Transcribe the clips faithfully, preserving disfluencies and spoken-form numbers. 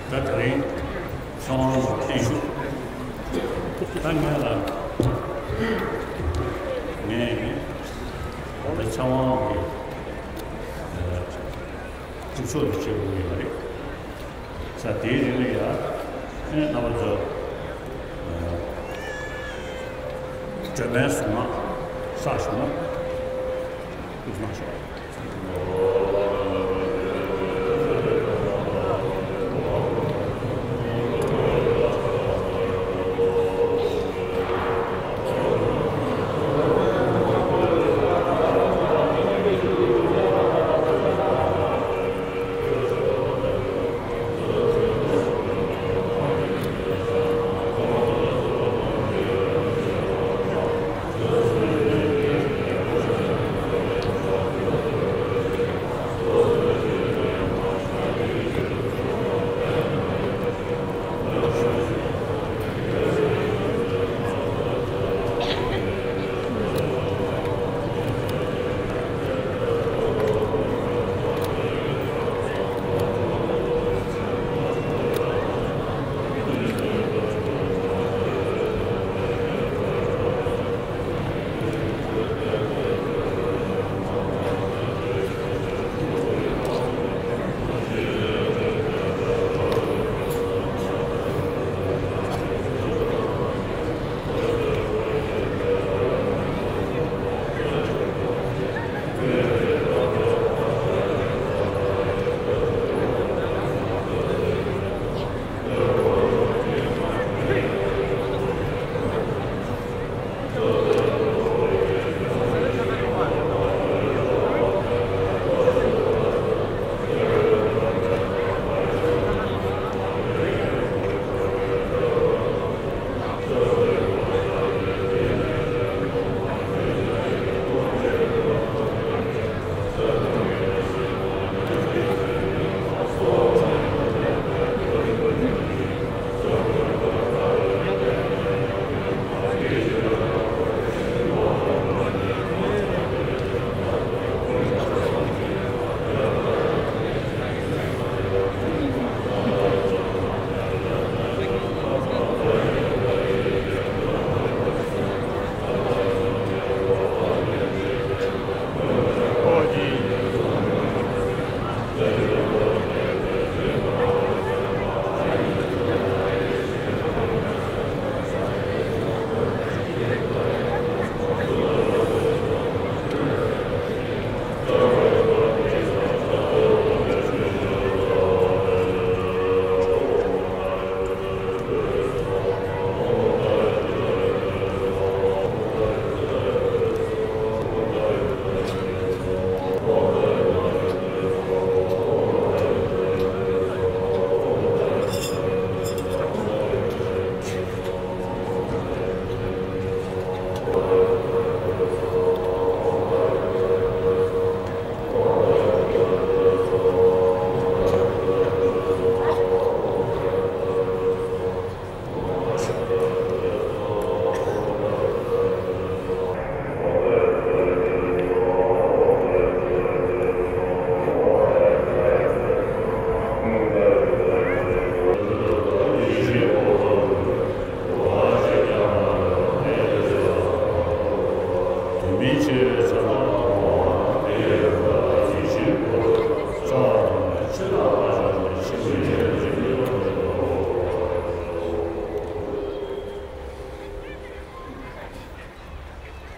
ད་དེ་རིང་ཚེ་དབང་བརྟན་བཞུགས་ད་ངས་ལ་ངས་ད་ཚེ་དབང་གི་ཕྱོགས་དུ་བྱེད་དགོས་ཀྱི་ཡོད་རེད། ས་དེའི་རིང་ལ་ཡང་རྣམ་པ་ཚོ་སྒྲོལ་མའི་གཟུངས་སྔགས་བསགས་བྱུང་ན་ཐུགས་སྣང་ཞུ།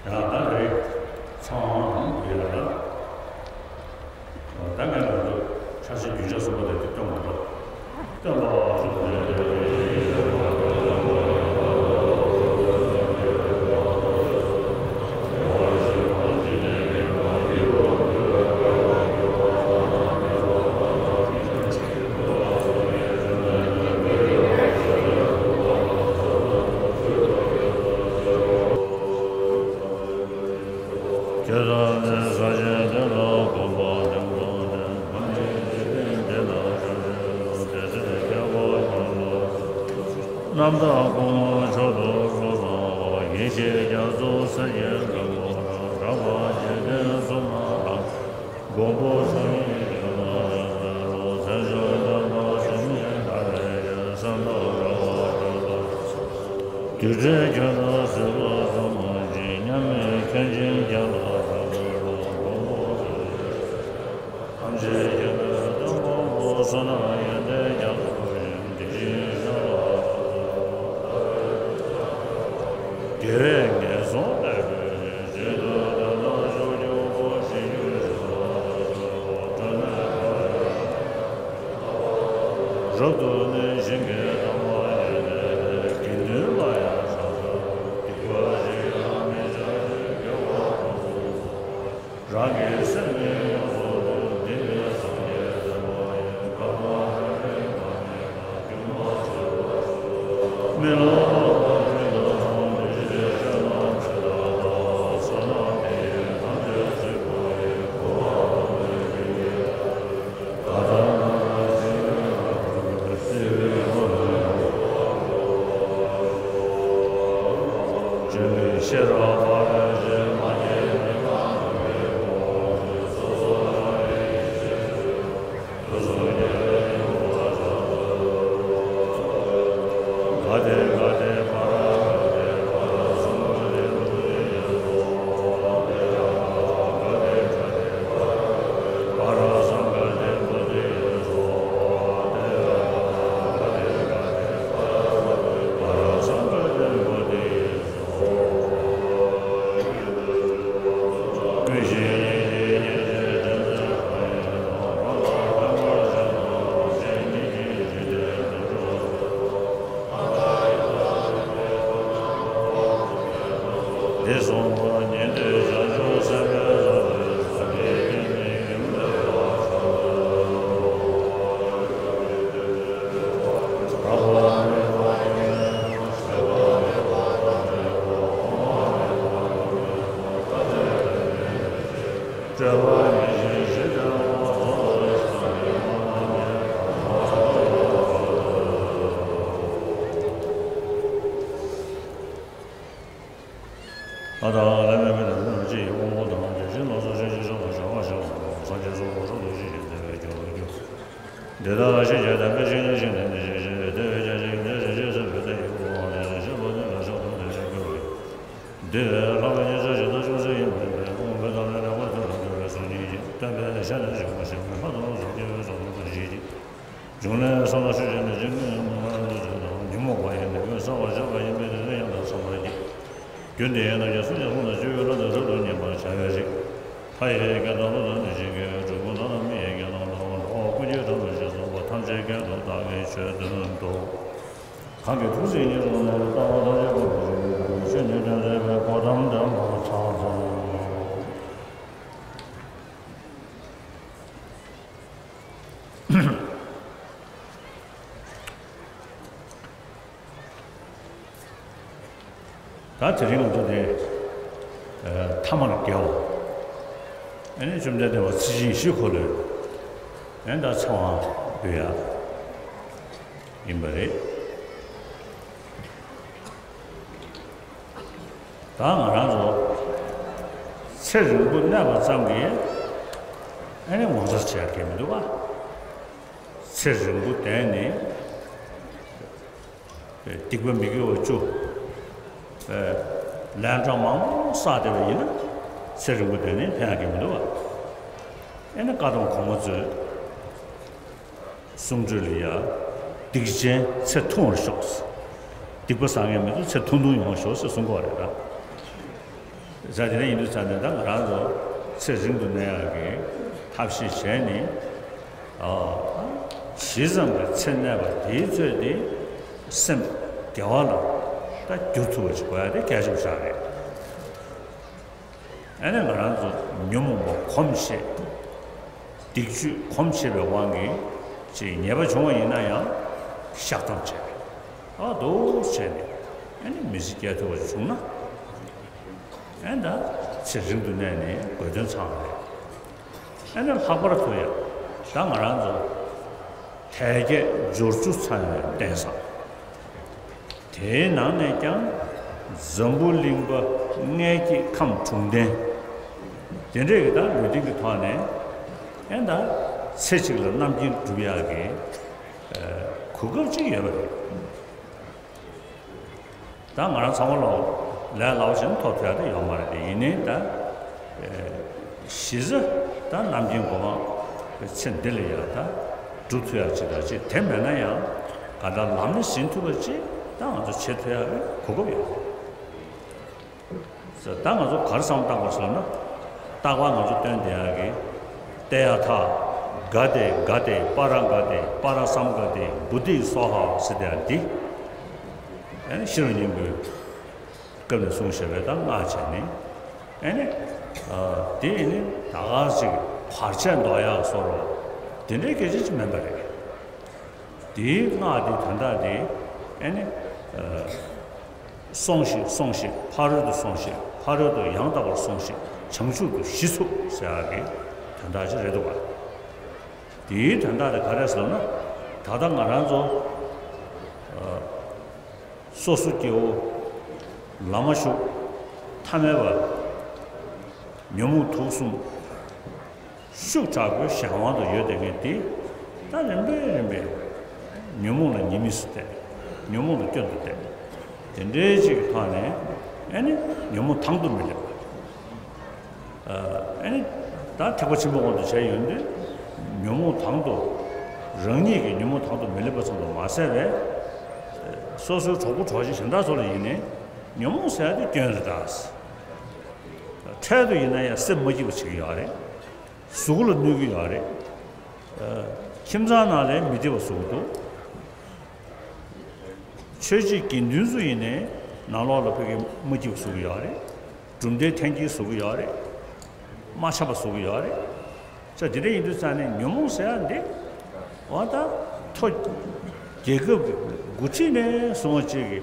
ཡང་ད་རེས་ཚང་བའི་ལ། ད་ངས་ང་ཚོ་ཕྱག་ཆེན་རྒྱུན་ཆགས་གསུམ་པ་དེ་སྟོན་དགོས་འགྲོ། སྟོན་པ། ཁྱེད་རང་ཚོས་ས་ཆེན་དེ་ལ་གོམ་པ་བརྒྱབ་དང་ནས། ང་ནི་འཇིག་རྟེན་འདི་ན་བཞུགས་ཏེ་ལོ་དེ་ཚེ་རྒྱལ་བ་ཀུན་ལ། རྣམ་དག་ཀུན་ལ་མཆོག་ཏུ་གསོལ་དང་བ། ཡེ་ཤེས་རྒྱ་མཚོ་སེར་སྐྱའི་སྒྲོན་མེ་དང་། གྲགས་པ་འཇིག་རྟེན་གསུམ་ན་གྲགས། མགོན་པོ་སངས་རྒྱས་ཀུན་ལ་ཕྱག་འཚལ་ལོ། མཚན་མཆོག་ལྡན་པ་སེམས་ཉིད་མཐའ་ཡས་ཀྱི། སེམས་དང་འབྲེལ་བར་གྱུར་ཏོ། རྡུལ་བྲལ་ཁྱོད་ལ་གཟིགས་པ་ཙམ་ཞིག་མཉམ་མེད་ཁྱོད་ཆེན་རྒྱལ་ལ་ཕྱག་འཚལ་ལོ། མགོན་པོ་སངས་རྒྱས་ཐམས་ཅད་མཁྱེན་པའི་སྟོན་ བསོད་ནམས་ཡོན་ཏན་རྒྱ་མཚོ་བཞིན། དེ་བཞིན་གཤེགས་པ་དགེ་བས་ངན་སོང་ལས་གྲོལ་ཞིང་། ཆེད་དུ་བདག་ལ་ཕྱོགས་བཅུའི་འཁོར་བཞི་བསྐྱངས་ཤིང་། རབ་ཏུ་གནས་ཤིང་གི་དམ་པ་ཡོན་ཏན་ལྡན། དགེ་འདུན་ལ་ཡང་ཕྱག་འཚལ་ལོ། སྡིག་པ་ཅི་ཡང་མི་བྱ་ཞིང་། དགེ་བ་ཕུན་སུམ་ཚོགས། རང་གི་སེམས་ནི་ཡོངས་སུ་འདུལ། འདི་ནི་སངས་རྒྱས་བསྟན་པ་ཡིན། བསྐལ་པ་རེ་རེ་གང་ནས་ཀྱང་། སྒྱུ་མ་ཆེ་བ་ཞིག་ཏུ། མི་ལ་སློབ་པ་ཤིན་ཏུ་མང་། འདུ་ཤེས་ཆེ་ན་ཇི་ལྟར་འདྲ། བསོད་ནམས་དེ་ཡིས་ཐམས་ཅད་གཟིགས་པ་ཡིས། གོ་བ་བློ་ལྡན་གྱི་ཡིད་ལ། འདི་གསུངས་པ་ཉན་ཐོས་བྱང་ཆུབ་སེམས་དཔའི་ཚོགས་ཀྱིས། སངས་རྒྱས་བསྟན་པའི་རྒྱུན་ལ་ཡང་། ཨ་ད་ལས་མེད་པའི་དམ་ཚིག་ཅན་གྱི་དབང་པོ་དང་། དེ་བཞིན་ལ་སོགས་ཆོས་ཀྱི་སེམས་དཔའ་ཞལ་དཀར་ཞལ་དཀར་པོ། སངས་རྒྱས་སོགས་ལ་སོགས་འདུ་ཤེས་བཞིན། བདེ་བའི་རྒྱུར་གྱུར། འདི་དག་ཤེས་བྱ་དམ་པའི་བཤེས་གཉེན་ཤིང་རྟ་ནི་ཞེས་བྱ་བའི། དེ་བས་ཀྱང་གཞན་ཡང་བདེ་གཤེགས་ཆོས་ཀྱི་སེམས་དཔའ་ཐལ་བའི་དེ་ཡི་དབང་ལས་ཤེས་བྱ་པོ་ཏི་ལ་ཕྱག་འཚལ་ལོ། དེ་བས་ལྷག་པའི་ཉེར་ཞག་ཞིག་ཏུ་ཅུང་ཟད་ཡིན་པས་ན། དབང་པོའི་དམ་ལས་ལེགས་པར་ཐོས་ལ་འདུད་པའི་གཟུགས་བརྙན་གྱིས། སྟོན་པའི་ཞལ་ནས་གཞུང་ལ་ཞུགས་པའི་ལྷ་དང་ལྷ་མོ་སྐྱེ་བོའི་ཚོགས་རྣམས་ཀྱིས་ཤིས་ཀྱིས། འབྱུང་གནས་བསམ་པ་ཆོས་ཅན། ནི་ཅན་ཀུན་ཡང་མ་ལུས་ཚུལ་དང་། ཉོན་མོངས་པ་ཡི་ནད་ཀུན་བསལ་བར་བྱེད་པ་ཡིན་པས། དེ་ནི་ཡང་དག་བསམ་པར་བགྱི། རྒྱུ་འདི་ཡིས་ནམ་མཁའི་སེང་གེ་ཁོང་དང་། སྤྱི་བོའི་ལྷ་དང་རབ་ཏུ་མཉམ་པར་བྱ་བའི་ཕྱིར། ལྷ་ཡི་སྐད་དང་ཀླུ་དང་གནོད་སྦྱིན་སྐད། གྲུལ་བུམ་དག་དང་མི་ཡི་སྐད་དང་། འགྲོ་བ་ཀུན་གྱི་སྒྲ་དང་ཞེས་གསུངས་པ་ཐམས་ཅད་སྐད་དུ་བདག་གིས་ཆོས་བསྟན་ཏོ། གང་གི་ཐུགས་བརྩེ་ཉེར་བཟུང་ནས། ལྟ་བ་ཐམས་ཅད་སྤང་བྱ་ཞིང་། གང་གིས་ཆོས་ནི་སྟོན་མཛད་པའི། གོའུ་ཏམ་དེ་མོ་ཕྱག་འཚལ་ལོ། ད་དེ་རིང་ང་ཚོ་དེ་ཐ་མར་དགེ་བ། ཨ་ནི་བཅོམ་ལྡན་འདས་མ་ཚེ་གཅིག་བཞི་འཁོར་ལོས་ཨ་ནི་ད་ཚེ་དབང་འབུལ་ཡ་ཡིན་པ་རེད། ད་ང་རང་ཚོ་ཚེ་རིང་པོ་གནས་པ་ཙམ་གྱིས་ཨ་ནི་ངོ་མཚར་ཆེ་ཡ་གང་ཡང་མི་འདུག་པ། ཚེ་རིང་པོ་བསྡད་ནས་སྡིག་པ་མི་དགེ་བ་བཅུ་ལན་གྲངས་མང་པོ་བསགས་བསྡད་པ་ཡིན་ན། ཚེ་རིང་པོ་བསྡད་ནས་ཕན་ཡ་གང་ཡང་མི་འདུག་པ། ཨ་ནི་བཀའ་གདམས་གོང་མ་ཚོས། གསུང་སྒྲོས་ལ་ཡ། སྡིག་ཅན་ཚེ་ཐུང་བར་ཤོག། སྡིག་པ་བསགས་མཁན་མི་ཚོ་ཚེ་ཐུང་ཐུང་ཡོང་བར་ཤོག་ཟེར་གསུང་གི་ཡོད་རེད་ད། ཟེར་དེ་འདྲ་ཡིན་དུས་ཙང་ནས་ད་ང་རང་ཚོ་ཚེ་རིང་དུ་གནས་ཡག་གི་ཐབས་ཤེས་བྱས་ནས། ཨ། ཇི་ཙམ་གྱི་ཚེ་གནས་པ་དེའི་ཚོད་དེ་སེམས་དགེ་བ་ལ་ད་བསྒྱུར་ཐུབ་པ་ཞིག་དགོས་ཡ་དེ་གལ་ཆེན་པོ་ཞིག་རེད། ཨ་ནི་ང་རང་ཚོ་ཉོན་མོངས་པ་གོམས་བྱས། སྡིག་སྤྱོད་གོམས་བྱས་པའི་དབང་གིས་ཅིག་ཉེས་པ་བྱུང་བ་ཡིན་ན་ཡང་བཤགས་ཐབས་བྱས། ཨ་འདུག་བྱས་ནས་ཨ་ནི་མི་ཚེ་སྐྱེལ་ཐུབ་པ་ཞིག་བྱུང་ན། ཨ་ནི་ད་ཚེ་རིང་དུ་གནས་ནས་དགོས་དོན་ཚང་བ་རེད། ཨ་ནི་ལྷག་པར་དུ་ཡང་ད་ང་རང་ཚོ་དལ་བརྒྱད་འབྱོར་བཅུ་ཚང་བའི་གདན་ས། དེའི་ནང་ནས་ཀྱང་འཛམ་བུ་གླིང་པ་མངལ་སྐྱེས་ཁམས་དྲུག་ལྡན། དེ་འདྲས་ཀྱི་ད་ལུས་རྟེན་གྱི་ཐོག་ནས་ཨེ་ད་ཚེ་གཅིག་ལ་རྣམ་མཁྱེན་སྒྲུབ་ཡག་གི་གོ་སྐབས་ཅིག་ཡོད་པ་རེད། ད་ང་རང་ཚང་མ་ལོ་ལས་སླ་པོ་ཞིག་ཐོབ་ཐུབ་ཡག་ད་ཡོད་མ་རེད་དེ། ཡིན་ནའི་ད་གཞི་རྩ་ད་རྣམ་མཁྱེན་གོ་འཕང་གི་ཚེ་འདི་ལ་ཡ་ད་ སྒྲུབ་ཐུབ་ཡག་ཅིག་དང་ཅིག་དེ་མེད་ན་ཡང་ག་འདྲ་ལམ་ནས་ཟིན་ཐུབ་པ་ཅིག་ད་ང་ཚོ་བྱེད་ཐུབ་ཡག་གི་གོ་སྐབས་ཡོད་རེད། ད་ང་ཚོ་ག་རེ་བསམ་བློ་བཏང་དགོས་ཟེར་ན། རྟག་པར་ང་ཚོ་བཏོན་བསྡད་ཡག་གི་ཏདྱ་ཐཱ་ག་ཏེ་ག་ཏེ་པཱ་ར་ག་ཏེ་པཱ་ར་སཾ་ག་ཏེ་བོ་དྷི་སྭཱ་ཧཱ་ཟེར་བསྡད་ཡག་འདི་ཨ་ནི་ཤེས་རབ་སྙིང་པོའི་སྐབས་ནས་གསུངས་བཞག་པའི་ད་སྔགས་བྱས་ནས་ཨ་ནི་དེ་ནི་ད་ག་ཅིག་བར་ཆད་འདོར་ཡག་བཟོ་འདྲ་དེ་འདྲའི་སྐད་ཆ་ཅིག་མིན་པ་རེད། དེའི་སྔགས་དེའི་དོན་དག་དེ་ཨ་ནི། སོང་ཞིག་སོང་ཞིག་ཕ་རོལ་ཏུ་སོང་ཞིག་ཕ་རོལ་ཏུ་ཡང་དག་པར་སོང་ཞིག་བྱང་ཆུབ་ཏུ་གཞི་ཚུགས་ཟེར་ཡག་གི་དོན་དག་ཅིག་རེད་འདུག་བ། དེའི་དོན་དག་དེ་ག་རེ་ཟེར་ན། ད་ལྟ་ང་རང་ཚོ་སོ་སོ་སྐྱེ་བོ་ལམ་མ་ཞུགས་ཐ་མལ་པ་ཉོན་མོངས་དུག་གསུམ་ཤུགས་དྲག་པོའི་གཞན་དབང་དུ་ཡོད་བསྡད་མཁན་དེ་ད་རིམ་པས་རིམ་པས་ཉོན་མོངས་ལ་ཉེས་དམིགས་སུ་བལྟས། ཉོན་མོངས་ལ་སྐྱོན་དུ་བལྟས། དེ་འདྲའི་ཅིག་གི་ཐོག་ནས་ཨ་ནི་ཉོན་མོངས་དང་དུ་མི་སླེབས་པ། ཨ་ནི་ད་ཐེག་པ་ཆེན་པོའི་དབང་དུ་བྱས་ཡོང་དུས་ཉོན་མོངས་དང་དུ་རང་ཉིད་ཀྱི་ཉོན་མོངས་དང་དུ་མི་སླེབས་པ་ཙམ་དུ་མ་ཟད་པས་སོ་སོའི་གྲོགས་པོ་གྲོགས་མཆེད་གཞན་དག་ཚོ་ལ་ཡིན་ནའི་ཉོན་མོངས་ཟེར་ཡག་དེ་སྐྱོན་རེད་ད། འཕྲལ་དུ་ཡིན་ན་ཡང་སེམས་མ་སྐྱིད་པ་བྱེད་ཀྱི་ཡོད་རེད། གཟུགས་ལ་གནོད་ཀྱི་ཡོད་རེད། ཁྱིམ་ཚང་ནང་ལ་མི་བདེ་བ་བཟོ་གི་འདུག་ཆོས་བྱེད་དགེ་འདུན་ཚོ་ཡིན་ནའི་ནང་ལོགས་ལ་ཕ་གི་མ་སྐྱིད་པ་བཟོ་གི་ཡོད་རེད། གྲུབ་མཐའི་འཐེན་འཁྱེར་བཟོ་གི་ཡོད་རེད། མ་འཆམ་པ་བཟོ་གི་ཡོད་རེད། ས་དེ་འདྲ་ཡིན་དུས་ཙང་ནས་ཉོན་མོངས་ཟེར་ཡག་འདི་འོ་ད་མཐོ་རྒྱལ་ཁབ་ཀྱི་འགོ་ཁྲིད་ནས་བཟུང་བ་བཅས་ཀྱི་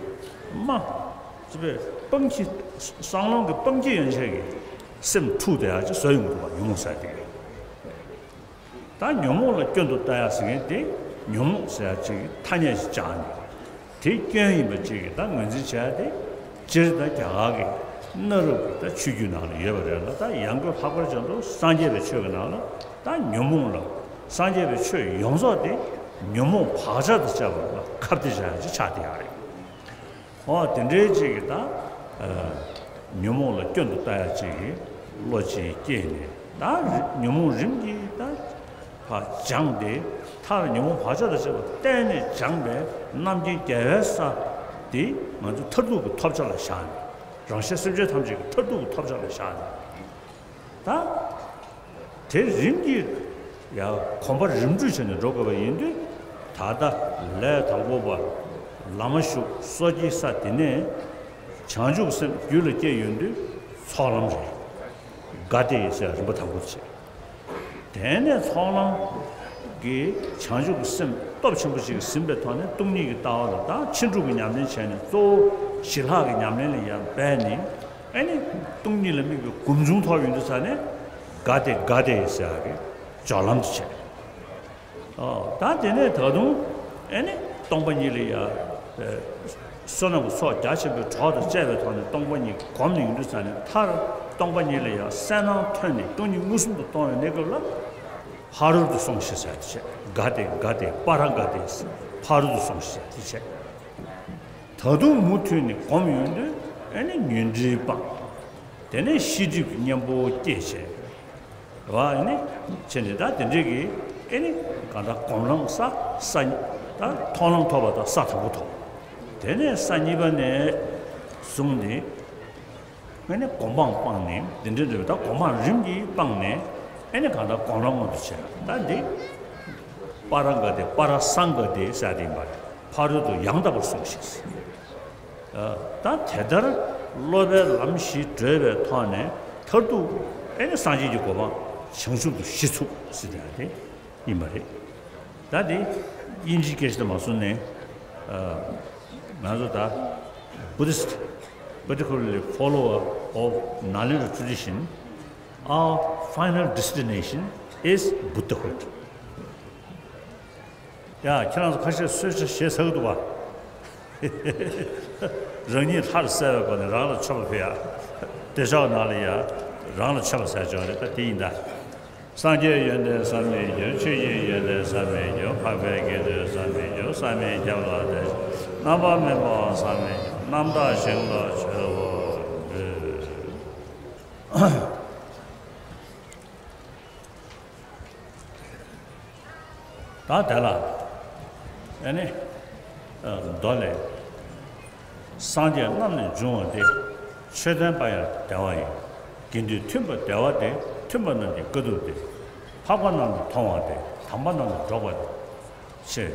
དམག་ཅེས་པའི་དཔང་ཁྱི་སྲང་ལམ་གྱི་དཔང་ཁྱི་ཡན་ཆད་ཀྱི་སེམས་འཁྲུག་བསྡད་ཡག་ཅིག་བཟོ་ཡོང་གི་འདུག་བ། ཉོན་མོངས་ཟེར་ཡག་དེ། ད་ཉོན་མོངས་ལ་སྐྱོན་དུ་ལྟ་ཡག་ཟེར་མཁན་དེ་ཉོན་མོངས་ཟེར་ཡག་ཅིག་གི་ཐ་སྙད་ཅིག་བཅངས་ནས་དེ་སྐྱོན་ཡིན་པ་ཅིག་གི་ད་ངོས་འཛིན་བྱས་ཏེ་སྤྱིར་ད་རྒྱ་གར་གྱི་གནའ་རབས་ཀྱི་ད་ཆོས་བརྒྱུད་ནང་ལ་ཡོད་པ་རེད་ལ། ད་ཡང་སྒོས་ལྷག་པར་དུ་སངས་རྒྱས་པའི་ཆོས་ཀྱི་ནང་ལ་ད་ཉོན་མོངས་ལ་སངས་རྒྱས་པའི་ཆོས་ཡོངས་རྫོགས་དེ་ཉོན་མོངས་བག་ཆགས་དང་བཅས་པ་ལ་ཁ་གཏད་བྱ་ཡག་ཅིག་ཆགས་བསྡད་ཡག་རེད། འོ་དེ་འདྲའི་ཅིག་གི་ད་ཉོན་མོངས་ལ་སྐྱོན་དུ་ལྟ་ཡག་ཅིག་གི་བློ་ཅིག་སྐྱེས་ནས་ད་ཉོན་མོངས་རིམ་གྱིས་ད་ཕར་སྦྱངས་ཏེ་མཐར་ཉོན་མོངས་བག་ཆགས་དང་བཅས་པ་གཏན་ནས་སྦྱངས་པའི་རྣམ་མཁྱེན་རྒྱལ་བའི་ས་དེ་ང་ཚོ་མཐར་ཐུག་གི་ཐོབ་བྱ་ལ་བཞག་ནས་རང་གཞན་སེམས་ཅན་ཐམས་ཅད་ཀྱི་མཐར་ཐུག་གི་ཐོབ་བྱ་ལ་བཞག་ནས། ད་དེ་རིམ་གྱིས་ཡང་གོམ་པ་རིམ་བགྲོད་བྱས་ནས་འགྲོ་དགོས་པ་ཡིན་དུས། ད་ལྟ་ལས་དང་པོ་པ་ལམ་མ་ཞུགས་སོ་སྐྱེའི་ས་དེ་ནས་བྱང་ཆུབ་སེམས་རྒྱུད་ལ་སྐྱེས་ཡོང་དུས་ཚོགས་ལམ་རེད། ག་ཏེ་ཟེར་རིམ་པ་དང་པོ་དེ་བྱས། དེ་ནས་ཚོགས་ལམ་གྱི་བྱང་ཆུབ་ཀྱི་སེམས་སྟོབས་ཆེན་པོ་ཅིག་ཟིན་པའི་ཐོག་ནས་སྟོང་ཉིད་ཀྱི་ལྟ་བ་ལ་ད་ཕྱིན་དྲུག་གི་ཉམས་ལེན་བྱས་ནས་གཙོ་བོ་ཞི་ལྷག་གི་ཉམས་ལེན་ལ་ཡང་འབད་ནས། ཨ་ནི་སྟོང་ཉིད་ལ་དམིགས་པའི་སྒོམ་བྱུང་ཐོབ་ཡོང་དུས་ཙ་ནས་ག་ཏེ་ག་ཏེ་ཟེར་ཡག་གི་སྦྱོར་ལམ་དུ་བྱས། ཨོ། ད་དེ་ནས་ད་དུང་ཨ་ནི་སྟོང་པ་ཉིད་ལ་ཡང་བསོད་ནམས་ཀྱི་ཚོགས་རྒྱ་ཆེན་པོའི་གྲོགས་དང་བཅས་པའི་ཐོག་ནས་སྟོང་པ་ཉིད་སྒོམ་ནས་ཡོང་དུས་ཙ་ནས་མཐར་སྟོང་པ་ཉིད་ལ་ཡང་གསལ་སྣང་ཐོན་ནས་སྟོང་ཉིད་མངོན་སུམ་དུ་མཐོང་བའི་གནས་སྐབས་ལ་ཕ་རོལ་ཏུ་སོང་ཞིག་ཟེར་ཡག་དེ་བྱས། ག་ཏེ་ག་ཏེ་པཱ་ར་ག་ཏེ་ཟེར་ཕ་རོལ་ཏུ་སོང་ཞིག་ཟེར་ཡག་དེ་བྱས། ད་དུང་མུ་མཐུད་ནས་སྒོམ་ཡོང་དུས་ཨ་ནི་ཉོན་སྒྲིབ་སྤངས། དེ་ནས་ཤེས་སྒྲིབ་ཀྱི་གཉེན་པོ་སྐྱེས་བྱས། རེད་བ། ཨ་ནི་བྱས་ནས་ད་དེ་འདྲའི་གི་ཨ་ནི་གང་ལྟར་སྒོམ་ལམ་ས་ས་ད་མཐོང་ལམ་ཐོབ་པ་དང་ས་དང་པོ་ཐོབ། དེ་ནས་ས་གཉིས་པ་ནས་བཟུང་སྟེ། ཨ་ནི་སྒོམ་སྤང་སྤངས་ནས་འདི་འདྲའི་འདྲ་བའི་ད་སྒོམ་སྤང་རིམ་གྱིས་སྤངས་ནས་ཨ་ནི་གང་ལྟར་སྒོམ་རང་མངོན་དུ་བྱས། ད་འདི་པཱ་ར་ག་ཏེ་པཱ་ར་སཾ་ག་ཏེ་ཟེར་ཡག་དེ་ཡིན་པ་རེད། ཕ་རོལ་ཏུ་ཡང་དག་པར་སོང་ཞིག་ཟེར། ད་དེ་ལྟར་སློབ་པའི་ལམ་བཞི་བགྲོད་པའི་ཐོག་ནས་མཐར་ཐུག་ཨ་ནི་སངས་རྒྱས་ཀྱི་གོ་འཕང་བྱང་ཆུབ་ཏུ་གཞི་ཚུགས་ཟེར་ཡག་དེ་ཡིན་པ་རེད། ད་དེ་དབྱིན་ཇིའི་སྐད་ཆ་དུ་མ་སོང་ནས་ང་ཚོ་ད་Buddhist, particularly follower of Nalanda tradition, our final destination is Buddhahood. ཡ། ཁྱེད་རང་ཚོ་ཁ་ཤས་གསོལ་ཇ་བཞེས་ཚར་གི་འདུག་བ། རང་ཉིད་ལྷར་གསལ་བའི་སྒོ་ནས་རང་ལ་མཆོད་པ་ཕུལ་ཡ། བདེ་མཆོག་ནང་ལ་ཡ། རང་ལ་མཆོད་པ་ཟེར་ཅིག་ཡོད་རེད། ད་དེ་ཡིན་ད། སངས་རྒྱས་ཡོན་ཏན་བསམ་མི་འགྱུར། ཆོས་ཀྱི་ཡོན་ཏན་བསམ་མི་འགྱུར། འཕགས་པའི་དགེ་འདུན་བསམ་མི་འགྱུར། བསམ་མི་ཁྱབ་ལ་དད། རྣམ་པར་སྨིན་པ་བསམ་མི་འགྱུར། རྣམ་དག་ཞིང་ལ་མཆོད་པར་འབུལ། ད་དེ་ལ་ཨེ་ནི་མདོ་ལས། སངས་རྒྱས་རྣམས་ནས་འབྱུང་བ་སྟེ། ཆོས་བསྟན་པ་ཡང་བདེ་བ་ཡིན། དགེ་འདུན་མཐུན་པ་བདེ་བ་སྟེ། མཐུན་པ་རྣམས་ཀྱི་དཀའ་ཐུབ་སྟེ། འཕགས་པ་རྣམས་ནི་མཐོང་བ་སྟེ། དམ་པ་རྣམས་ནི་འགྲོགས་པ་སྟེ།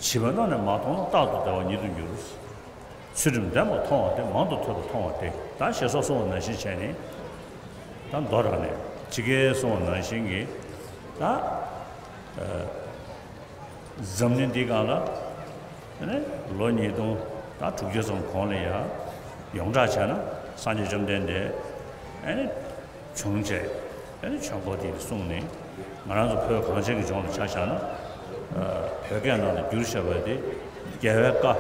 ཞེས། བྱིས་པ་རྣམས་ནི་མ་མཐོང་ན། རྟག་ཏུ་བདེ་བ་ཉིད་དུ་འགྱུར། ཚུལ་ཁྲིམས་ལྡན་པ་མཐོང་བ་སྟེ། མང་དུ་ཐོས་པ་མཐོང་བ་སྟེ། ད་ཞེས་སོགས་གསུངས་པ་ནང་བཞིན་བྱས་ནས། ད་མདོ་རང་ནས་ཇི་སྐད་གསུངས་པ་ནང་བཞིན་གྱི། ད་འཛམ་གླིང་འདིའི་སྒང་ལ་ཨ་ནི་ལོ་ཉིས་སྟོང་དང་དྲུག་ཅུ་ཙམ་གོང་ལ་ཡང་ཡོངས་གྲགས་བྱས་ན། སངས་རྒྱས་བཅོམ་ལྡན་འདས་ཨ་ནི་བྱུང་བྱས། ཨ་ནི་ཆོས་འཁོར་དེ་གསུངས་ནས། ང་རང་ཚོ་བོད་གངས་ཅན་གྱི་ལྗོངས་ལ་ཆ་བཞག་ན། ཨ་བོད་སྐད་ནང་ལ་བསྒྱུར་བཞག་པ་དེ་རྒྱལ་བའི་བཀའ་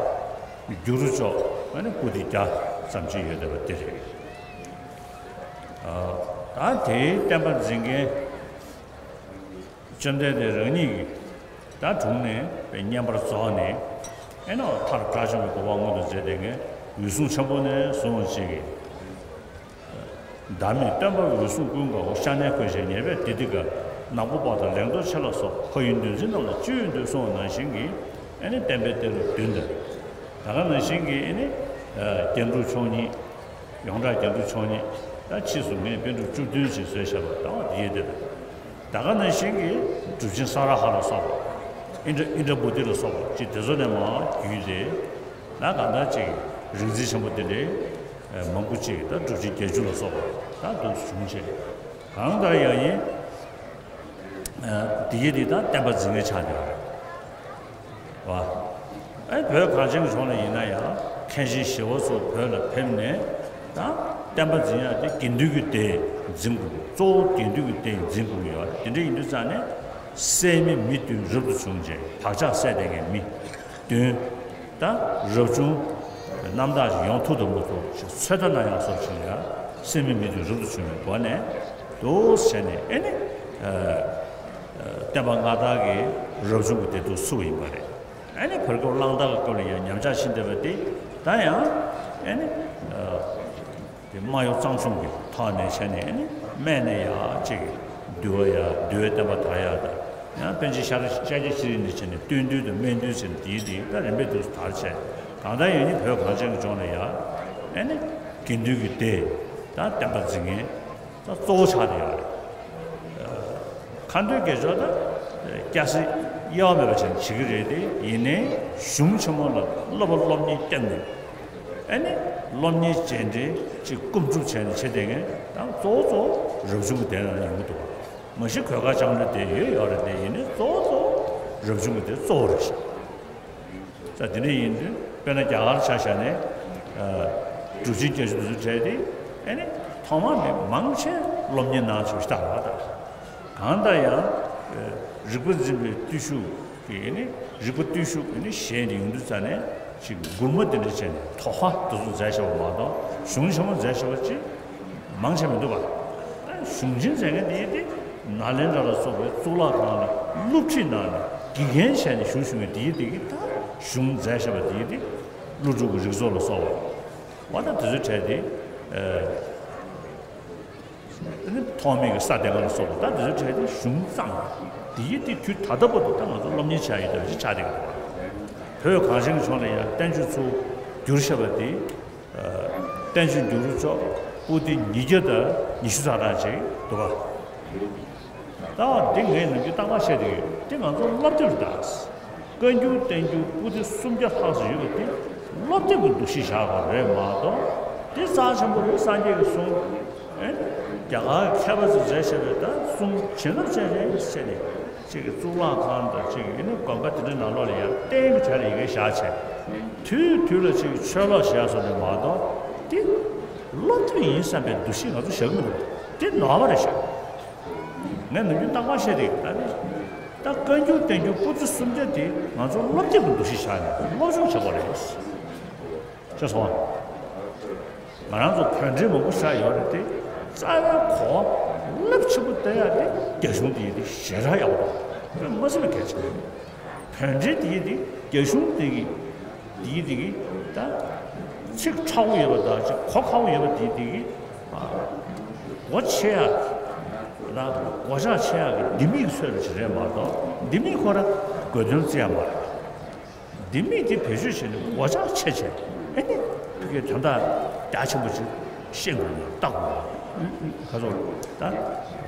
འགྱུར་ལྕོག་ཨ་ནི་པོ་ཏི་བརྒྱ་ཙམ་ཅིག་ཡོད་བསྡད་པ་དེ་རེད། ཨ་ད་དེའི་བསྟན་པ་འཛིན་མཁན་བཅོམ་ལྡན་འདས་རང་ཉིད་ཀྱིས། ད་དྲུང་ནས་བསྙེན་པར་རྫོགས་ནས། ཨེ་ནོ་མཐར་དགྲ་བཅོམ་པའི་གོ་འཕང་མངོན་དུ་མཛད་དེ། ངས་འོད་སྲུང་ཆེན་པོ་ནས་བཟུང་བ་ཅིག་གིས། བདག་མེད་སྟོན་པ་འོད་སྲུང་ཀུན་དགའ་བོ། ཤ་ནའི་འཁོན་བྱེད་ཉེས་པའི་སྡེ་འདི་ཀ། ནག་པོ་དཔའ་དང་ལེགས་མདོག་ཆེ་ལ་སོགས། ཕ་ཡུལ་འདུལ་འཛིན་རྣམས་ལ་བཅོལ་འདོད་གསུངས་པ་ནང་བཞིན་གྱི། ཨེ་ནི་བསྟན་པའི་གཏེར་ལུགས་བདུན་དང་། ད་ག་ནང་བཞིན་གྱི་ཨེ་ནི་རྒྱན་དྲུག་མཆོག་གཉིས། ཡོངས་གྲགས་རྒྱན་དྲུག་མཆོག་གཉིས། ད་ཕྱིས་སུ་ངས་པཎ་གྲུབ་བཅུ་བདུན་ཞེས་བཟོས་བཞག་པ་ལྟ་བུ་དེ་ཡོད་དེ། ད་ག་ནང་བཞིན་གྱི་གྲུབ་ཆེན་ས་ར་ཧ་ལ་སོགས་པ། ཨིནྡྲ་ཨིནྡྲ་བྷུ་ཏི་ལ་སོགས་པ་ཅིག་དེ་ཚོ་ནས་མར་བརྒྱུད་དེ། ད་གང་ལྟར་ཅིག་རིག་འཛིན་ཆེན་པོ་དེ་འདྲའི་མང་པོ་ཅིག་ད་གྲུབ་ཆེན་བརྒྱད་ཅུ་ལ་སོགས་པ་ད་འདུག་བྱུང་བྱས། གང་ལྟར་ཡང་ཡིན། དེ་ཡི་དེ་ད་བསྟན་པ་འཛིན་མཁན་ཆགས་བསྡད་པ་རེད། བ། ཨེ་བོད་གངས་ཅན་གྱི་ལྗོངས་ལ་ཡིན་ན་ཡང་། མཁན་ཆེན་ཞི་བ་འཚོ་བོད་ལ་ཕེབས་ནས། ད་བསྟན་པ་འཛིན་ཡག་དེ་དགེ་འདུན་གྱི་སྡེ་འཛིན་དགོས། གཙོ་བོ་དགེ་འདུན་གྱི་སྡེ་འཛིན་དགོས་ཀྱི་ཡོད་རེད། དེ་འདྲ་ཡིན་དུས་ཙང་ནས། སད་མི་མི་བདུན་རབ་ཏུ་བྱུང་བྱས། བག་ཆགས་སད་བསྡད་མཁན་མི་བདུན། ད་རབ་བྱུང་རྣམ་དག་ཅིག་ཡོང་ཐུབ་དང་མ་ཐུབ་ཅིག་ཚོད་ལྟ་གནང་ཡག་སོགས་ཅིག་ལ་ཡང་། སད་མི་མི་བདུན་རབ་ཏུ་བྱུང་བའི་སྒོ་ནས་འདུག་བྱས་ནས། ཨེ་ནི་བསྟན་པ་སྔ་དར་གྱི་རབ་བྱུང་གི་སྡེ་འདུག་ཚུགས་པ་ཡིན་པ་རེད། ཨ་ནི་བར་སྐབས་གླང་དར་གྱི་སྐབས་ལ་ཡང་ཉམས་ཆག་ཕྱིན་བསྡད་པ་དེ། ད་ཡང་ཨ་ནི་དེ་རྨ་གཡོག་གཙང་ཆུང་གི་ཐོག་ནས་བྱས་ནས། ཨ་ནི་སྨད་ནས་ཡར་ཅིག་འདུལ་བ་ཡར། འདུལ་བའི་བསྟན་པ་དར་ཡག་དང་། ཡང་པཎ་ཆེན་ཤཱ་ར་ཤཱཀྱ་ཤྲཱི་ནས་བྱས་ནས་སྟོད་འདུལ་དང་སྨད་འདུལ་ཟེར་ནས་དེའི་དེ་ད་རིམ་པས་དུ་དར་བྱས། གང་ལྟར་ཡང་ནི་བོད་གངས་ཅན་གྱི་ལྗོངས་ལ་ཡང་ཨ་ནི་དགེ་འདུན་གྱི་སྡེ་དང་བསྟན་པ་འཛིན་མཁན་ད་གཙོ་བོ་ཆགས་བསྡད་ཡོད་རེད། ཁ་འདོན་དགེ་སྦྱོར་དང་སྐྱ་སེར་དབྱེ་བ་མེད་པ་བྱས་ནས་བྱེད་ཀྱི་རེད་དེ། ཡིན་ནའི་གཞུང་ཆེན་མོ་ལ་བསླབ་པ་སློབ་གཉེར་བསྐྱངས་ནས། ཨ་ནི་སློབ་གཉེར་རྗེས་འབྲེལ་ཅིག་སྐོམ་སྒྲུབ་བྱས་ནས་བྱེད་བསྡད་མཁན་ད་གཙོ་བོ་གཙོ་བོ་རབ་བྱུང་གི་སྡེ་ནང་ཡོང་གི་འདུག་བ། མ་གཞི་གོས་དཀར་ལྕང་ལོའི་སྡེ་ཡོད་ཡོད་རེད་དེ། ཡིན་ནའི་གཙོ་བོ་གཙོ་བོ་རབ་བྱུང་གི་སྡེ་གཙོ་བོ་རེད་ཤག་ས་དེ་འདྲ་ཡིན་དུས་དཔེར་ན་རྒྱ་གར་ཆ་བཞག་ནས། ཨ་གྲུབ་ཆེན་བརྒྱད་ཅུ་དེ་ཚོ་གྲས་དེ། ཨ་ནི་ཐོག་མར་ནས་མང་ཆེ་སློབ་གཉེར་གནང་བྱས་བཞག་པ་དང་། གང་ལྟར་ཡང་རིག་པ་འཛིན་པའི་བརྟུལ་ཞུགས་ཀྱི། ཨ་ནི་རིག་པ་བརྟུལ་ཞུགས་ཀྱི་ནི་ཞལ་ནས་ཡོང་དུས་ཙ་ནས་ཅིག་མགུར་མ་དེ་འདྲ་བྱས་ནས་དོགས་པ་དེ་ཚོ་མཛད་བཞག་པ་མ་གཏོགས། གཞུང་ཆེན་མོ་མཛད་བཞག་པ་ཅིག་མང་ཆེ་མི་འདུག་བ། གཞུང་ཆེན་མཛད་མཁན་དེ་ཡིན་ཏེ། ནཱ་ལེནྡྲ་ལ་སོགས་པའི་གཙུག་ལག་ཁང་ལ་སློབ་ཁྲིད་གནང་ནས་དགེ་རྒན་བྱས་ནས་བཞུགས་བཞུགས་མཁན་དེ་ཡིན་ཏེ་གི། ད་གཞུང་མཛད་བཞག་པ་དེ་ཡིན་ཏེ། ཀླུ་སྒྲུབ་ཀྱི་རིགས་ཚོགས་ལ་སོགས་པ། འོ་ད་དེ་ཚོའི་གྲས་དེ། ཨ་ནི་ཐོགས་མེད་ཀྱི་ས་སྡེ་ལྔ་ལ་སོགས་པ། ད་དེ་ཚོའི་གྲས་དེ་གཞུང་བརྩམས། དེ་ཡིན་ཏེ་དུས་ད་ལྟ་བར་དུ་ད་ང་ཚོ་སློབ་གཉེར་བྱ་ཡི་དོན་ཞིག་ཆགས་བསྡད་ཀྱི་འདུག་བ། བོད་གངས་ཅན་གྱི་ལྗོངས་ལ་ཡང་བསྟན་བཅོས་ཚུར་བསྒྱུར་བཞག་པ་དེ། བསྟན་བཅོས་འགྱུར་ལུགས་ཚོགས་པོ་ཏི་ཉིས་བརྒྱ་དང་ཉི་ཤུ་རྩ་གྲངས་ཅིག་འདུག་ག། ད་འདི་ངས་ནམ་རྒྱུན་རྟག་པར་བཤད་བསྡད་ཡོད། འདི་ང་ཚོ་སློབ་དེབ་རེད་ད། བཀའ་འགྱུར་བསྟན་འགྱུར་པོ་ཏི་སུམ་བརྒྱ་ལྷག་ཙམ་ཡོད་པ་དེ་སློབ་དེབ་ཀྱི་འདུ་ཤེས་བཞག་པ་རེད་མ་གཏོགས། འདི་རྩ་ཆེན་པོ་རེད། སངས་རྒྱས་ཀྱི་གསུང་། ཨེ། རྒྱ་གར་གྱི་མཁས་པ་ཚོས་མཛད་བཞག་པའི་ད་གསུང་བྱིན་རླབས་ཅན་རེད་ཟེར་ནས། གཅིག་གི་གཙུག་ལག་ཁང་དང་། གཅིག་གི་ཨ་ནི་དགོན་པ་དེ་འདྲའི་ནང་ལོགས་ལ་ཡང་རྟེན་གྱི་གྲས་ལ་ཡི་གེ་བཞག་བྱས། དུས་དུས་ལ་གཅིག་གི་ཆོས་ཀློག་བྱས་སོགས་རེད་མ་གཏོགས། དེ་སློབ་དེབ་ཡིན་བསམ་པའི་འདུ་ཤེས་ང་ཚོ་བཞག་གི་མི་འདུག་དེ་ནོར་བ་རེད་ཤག་ངས་ནམ་རྒྱུན་རྟག་པར་བཤད་དེ། ད་ནི་ད་བཀའ་འགྱུར་བསྟན་འགྱུར་པོ་ཏི་སུམ་བརྒྱ་དེ་ང་ཚོ་སློབ་དེབ་ཀྱི་འདུ་ཤེས་བཞག་ནས་སློབ་སྦྱོང་བྱེད་དགོས་རེད། ཤེས་སོང་། ང་རང་ཚོ་བོད་འགྲེལ་མང་པོ་ཆགས་ཡོད་རེད་དེ། རྩ་བའི་གོ་བ་རླབས་ཆེན་པོ་བསྟན་ཡག་དེ་རྒྱ་གཞུང་དེ་ཡིན་དེ་ཞེ་དྲག་ཡག་པོ་འདུག་དཔེ་མ་སྲིད་པའི་གལ་ཆེན་པོ་རེད། བོད་འགྲེལ་དེ་ཡིན་དེ་རྒྱ་གཞུང་དེ་གི་དེ་ཡིན་དེ་གི་ད་ཚིག་ཁྲ་བོ་ཡོད་པ་དང་ཅིག་གོ་ཁ་བོ་ཡོད་པ་དེ་ཡིན་དེ་གི་སྒོ་ཕྱེ་ཡག་ད་གོད་ཆག་ཆེ་ཡག་གི་ལྡེ་མིག་གི་ཚོད་རེ་ཞིག་རེད་མ་གཏོགས། ལྡེ་མིག་ཁོ་ར་དགོས་དོན་བརྩི་ཡ་མ་རེད། ལྡེ་མིག་དེ་བེད་སྤྱོད་བྱས་ནས་གོད་ཆག་ཆེ་བྱས། ཨེ་ནི་ཕ་གིའི་དོན་དག་རྒྱ་ཆེན་པོ་ཅིག་ཤེས་དགོས་ནས་ལྟ་དགོས། ག་ཚོད་ད་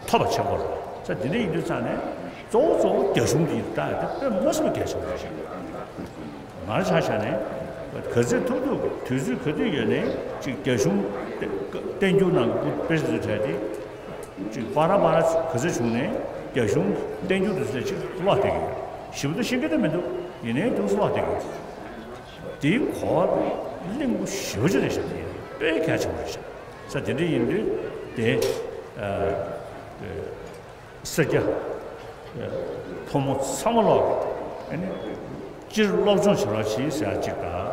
ཐོབ་པ་བྱེད་དགོས་རེད། ས་དེ་འདྲ་ཡིན་དུས་ཙང་ནས་གཙོ་བོ་གཙོ་བོ་རྒྱ་གཞུང་དེ་ད་དེ་དཔེ་མ་སྲིད་པ་གལ་ཆེན་པོ་རེད་ཤག་ང་རང་ཆ་བཞག་ནས་ག་ཚོད་ཐུབ་ཐུབ་དུས་ཚོད་ག་དུས་ཡོད་ནས་ཅིག་རྒྱ་གཞུང་བསྟན་འགྱུར་ནང་གི་དཔེ་ཆ་ཚོ་བྲལ་ཏེ། ཅིག་པ་ར་པ་ར་ག་ཚོད་བྱུང་ནས་རྒྱ་གཞུང་བསྟན་འགྱུར་དུ་ཚོད་ཅིག་ཀློག་བསྡད་ཀྱི་ཡོད། ཞིབ་ཏུ་ཤེས་ཀྱི་ད་མི་འདུག་ཡིན་ནའི་དུས་སུ་ཀློག་བསྡད་ཀྱི་ཡོད། དེའི་གོ་བ་གླེང་པོ་ཞེ་པོ་ཅིག་རེད་ཤག་དེ་དཔེ་གལ་ཆེན་པོ་རེད་ཤག་ས་དེ་འདྲ་ཡིན་དུས་དེ་ཨ། སེར་སྐྱ་ཕོ་མོ་ཚང་མ་ལོག་ཨ་ནི་སྤྱིར་སློབ་སྦྱོང་བྱེད་རོགས་གྱིས་ཟེར་ཡག་ཅིག་དང་།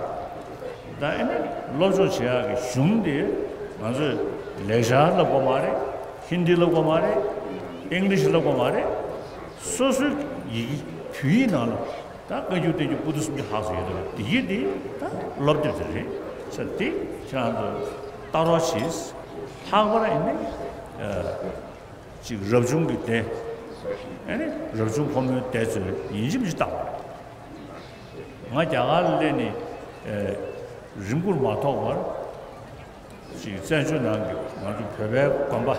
ད་ཨ་ནི་སློབ་སྦྱོང་བྱེད་ཡག་གི་གཞུང་དེ་ང་ཚོས་ལེགས་སྦྱར་བསླབ་དགོས་མ་རེད། ཧིན་དི་བསླབ་དགོས་མ་རེད། ཨིང་ལིཤ་བསླབ་དགོས་མ་རེད། སོ་སོའི་ཡི་གེ་བོད་ཡིག་ནང་ལ་ད་བཀའ་འགྱུར་བསྟན་འགྱུར་པོ་ཏི་སུམ་ཅུ་ལྷག་ཙམ་ཡོད་དོ། དེ་ཡི་དེ་ད་སློབ་དེབ་དེ་རེད་ཟེར་དེ་ཁྱེད་རང་ཚོ་ལྟ་རོགས་གྱིས། ལྷག་པར་ཨ་ནི་ཅིག་རབ་བྱུང་གི་སྡེ། ཨ་ནི་རབ་བྱུང་ཕོ་མོའི་སྡེ་ཚོས་ཡིན་གཅིག་མིན་གཅིག་བཏང་བ་རེད། ང་རྒྱ་གར་ལ་སླེབས་ནས་རིང་པོར་མ་ཐོགས་པར། ཅིག་བཙན་བྱོལ་ནང་གི་ང་ཚོ་བོད་པའི་དགོན་པ་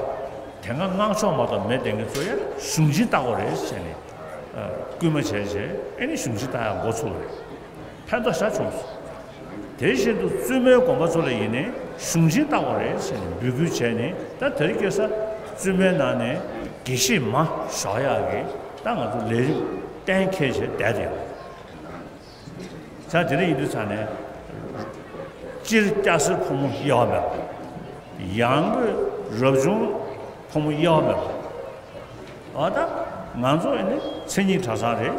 དེ་སྔ་སྔགས་ཕྱོགས་མ་གཏོགས་མེད་བསྡད་མཁན་ཚོ་ཡང་གཞུང་ཆེན་བལྟ་དགོས་རེད་ཟེར་ནས་སྐུལ་མ་བྱས་བྱས། ཨ་ནི་གཞུང་ཆེན་བལྟ་ཡག་འགོ་ཚུགས་པ་རེད། ཕན་ཐོགས་ཞེ་དྲག་བྱུང་སོང་། དེ་བཞིན་དུ་བཙུན་མའི་དགོན་པ་ཚོ་ལ་ཡིན་ནའི་གཞུང་ཆེན་བལྟ་དགོས་རེད་ཟེར་ནས་འབོད་སྐུལ་བྱས་ནས། ད་དེ་རིང་ཁ་སང་བཙུན་མའི་ནང་ནས་དགེ་བཤེས་མ་ཞུགས་ཡག་གི་ད་ང་ཚོ་ལས་རིམ་གཏན་འཁེལ་བྱས་བསྡད་དེ་ཡོད། ས་དེ་འདྲ་ཡིན་དུས་ཙང་ནས་སྤྱིར་སྐྱ་སེར་ཕོ་མོ་དབྱེ་བ་མེད་པ། ཡང་སྒོས་རབ་བྱུང་ཕོ་མོ་དབྱེ་བ་མེད་པ། འོ་ད་ང་ཚོ་ཨ་ནི་མཚན་ཉིད་གྲྭ་ཚང་རེད།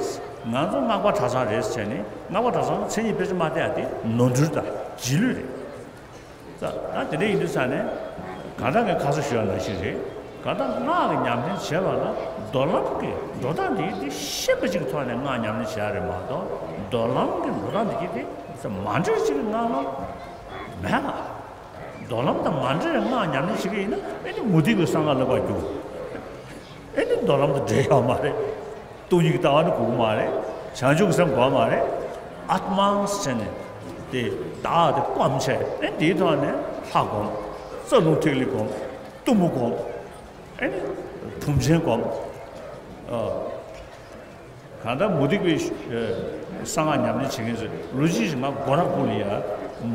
ང་ཚོ་སྔགས་པ་གྲྭ་ཚང་རེད་ཟེར་ནས། སྔགས་པ་གྲྭ་ཚང་མཚན་ཉིད་ཕལ་ཆེར་མ་བལྟ་ཡ་དེ་ནོར་འཁྲུལ་དང་རྗེས་ལུས་རེད། ད་ད་དེ་འདྲ་ཡིན་དུས་ཙང་ནས་གང་ལྟར་ངས་ཁ་སང་ཞུས་པ་ནང་བཞིན་རེད། གང་ལྟར་སྔགས་ཀྱི་ཉམས་ལེན་བྱེད་པ་ལ་མདོ་ལམ་གྱི་འགྲོ་སྟངས་འདི་འདི་ཤེས་པ་ཅིག་གི་ཐོག་ནས་སྔགས་ཉམས་ལེན་བྱེད་ཡ་རེད་མ་གཏོགས། མདོ་ལམ་གྱི་འགྲོ་སྟངས་འདི་གི་དེ་མ་འདྲེས་ཅིག་གི་སྔགས་ལ་མེད་པ། མདོ་ལམ་དང་མ་འདྲེས་སྔགས་ཉམས་ལེན་བྱེད་ཀྱི་ཡིན་ན། ཨེ་ནི་མུ་སྟེགས་པའི་གསང་སྔགས་ལ་བར་རྒྱུག་ཨེ་ནི་མདོ་ལམ་དང་འབྲེལ་ཡོད་མ་རེད། སྟོང་ཉིད་ཀྱི་ལྟ་བ་ནི་དགོས་ཀྱི་མ་རེད། བྱང་ཆུབ་ཀྱི་སེམས་དགོས་མ་རེད། ཨཱཏྨ་ཟེར་ནས་དེ་བདག་དེ་སྐོམ་བྱས། ཨེ་འདིའི་ཐོག་ནས་ལྷ་སྒོམ། རྩ་རླུང་ཐིག་ལེ་སྒོམ། གཏུམ་མོ་སྒོམ། ཨེ་ནི་བུམ་ཆེན་སྒོམ། ཨ། གང་ལྟར་མུ་སྟེགས་པའི་གསང་སྔགས་ཉམས་ལེན་བྱེད་མཁན་ཚོས་ལོ་རྒྱུས་ཤིག་ང་སྒོ་ར་ཁུག་ལ་ཡ་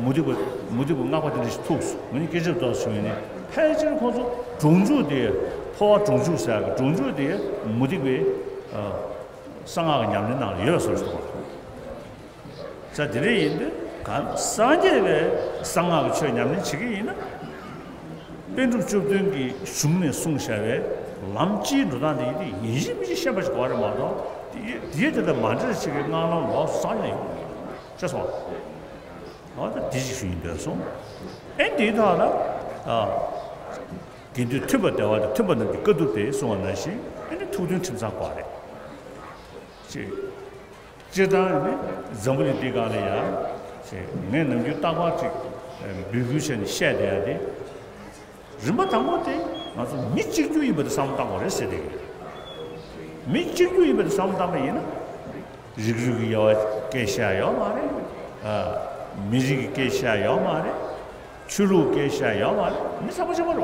མུ་སྟེགས་པ་མུ་སྟེགས་པ་སྔགས་པ་དེ་འདྲ་ཞིག་ཐུག་སོང་། ང་གཉིས་སྐད་ཆ་རྫོགས་སོང་ཡིན་ནའི། ཕལ་ཆེར་ཁོང་ཚོ་སྒྲུང་འཇུག་དེ། འཕོ་བ་སྒྲུང་འཇུག་ཟེར་ཡག་གི་སྒྲུང་འཇུག་དེ་མུ་སྟེགས་པའི་གསང་སྔགས་ཀྱི་ཉམས་ལེན་ནང་ལ་ཡོད་པ་བཟོ་ཞིག་འདུག་ག་ས་དེ་འདྲ་ཡིན་དུས་གང་སངས་རྒྱས་པའི་གསང་སྔགས་ཀྱི་ཆོས་ཉམས་ལེན་བྱེད་ཀྱི་ཡིན་ན། པཎ་གྲུབ་བཅུ་བདུན་གྱི་གཞུང་ནས་གསུངས་བཞག་པའི་ལམ་སྤྱིའི་འགྲོ་སྟངས་དེ་ཡིན་དེ་ཡིན་གཅིག་མིན་གཅིག་ཤེས་པ་ཞིག་དགོས་རེད་མ་གཏོགས། དེ་དེ་དེ་དང་མ་འདྲ་ཞིག་གི་སྔགས་ལམ་ལོགས་སུ་སངས་རྒྱས་ཡོང་གི་ཡོད་ཅེས་སོ། འོ་ད་དེ་ཅིག་ཞུ་ཡིན་འདོད་སོང་། ཨེ་འདིའི་ཐོག་ལ་ཨ། དགེ་འདུན་མཐུན་པ་བདེ་བ་དང་མཐུན་པ་རྣམས་ཀྱི་དཀའ་ཐུབ་སྟེ་གསུངས་པ་ནང་བཞིན། ཨེ་ནི་ཐུགས་མཐུན་ཁྲིམས་གཙང་དགོས་རེད། ཅེས། སྤྱིར་བཏང་ནི་འཛམ་བུ་གླིང་འདི་སྒང་ལ་ཡང་ངས་ནམ་རྒྱུན་རྟག་པར་ཅིག་འབོད་སྐུལ་བྱས་ནས་བཤད་བསྡད་ཡ་དེ། རིམ་པ་དང་པོ་དེ་ང་ཚོ་མི་གཅིག་གྱུར་ཡིན་པ་དེ་བསམ་བློ་བཏང་དགོས་རེད་ཟེར་བསྡད་ཀྱི་རེད། མི་གཅིག་གྱུར་ཡིན་པ་དེ་བསམ་བློ་བཏང་པ་ཡིན་ན། རིགས་རུས་ཀྱི་དབྱེ་བ་སྐད་བཤད་ཡོད་མ་རེད། ཨ། མི་རིགས་ཀྱི་སྐད་བཤད་ཡོད་མ་རེད། ཆོས་ལུགས་སྐད་བཤད་ཡོད་མ་རེད། མི་ཚང་མ་གཅིག་པ་རེད།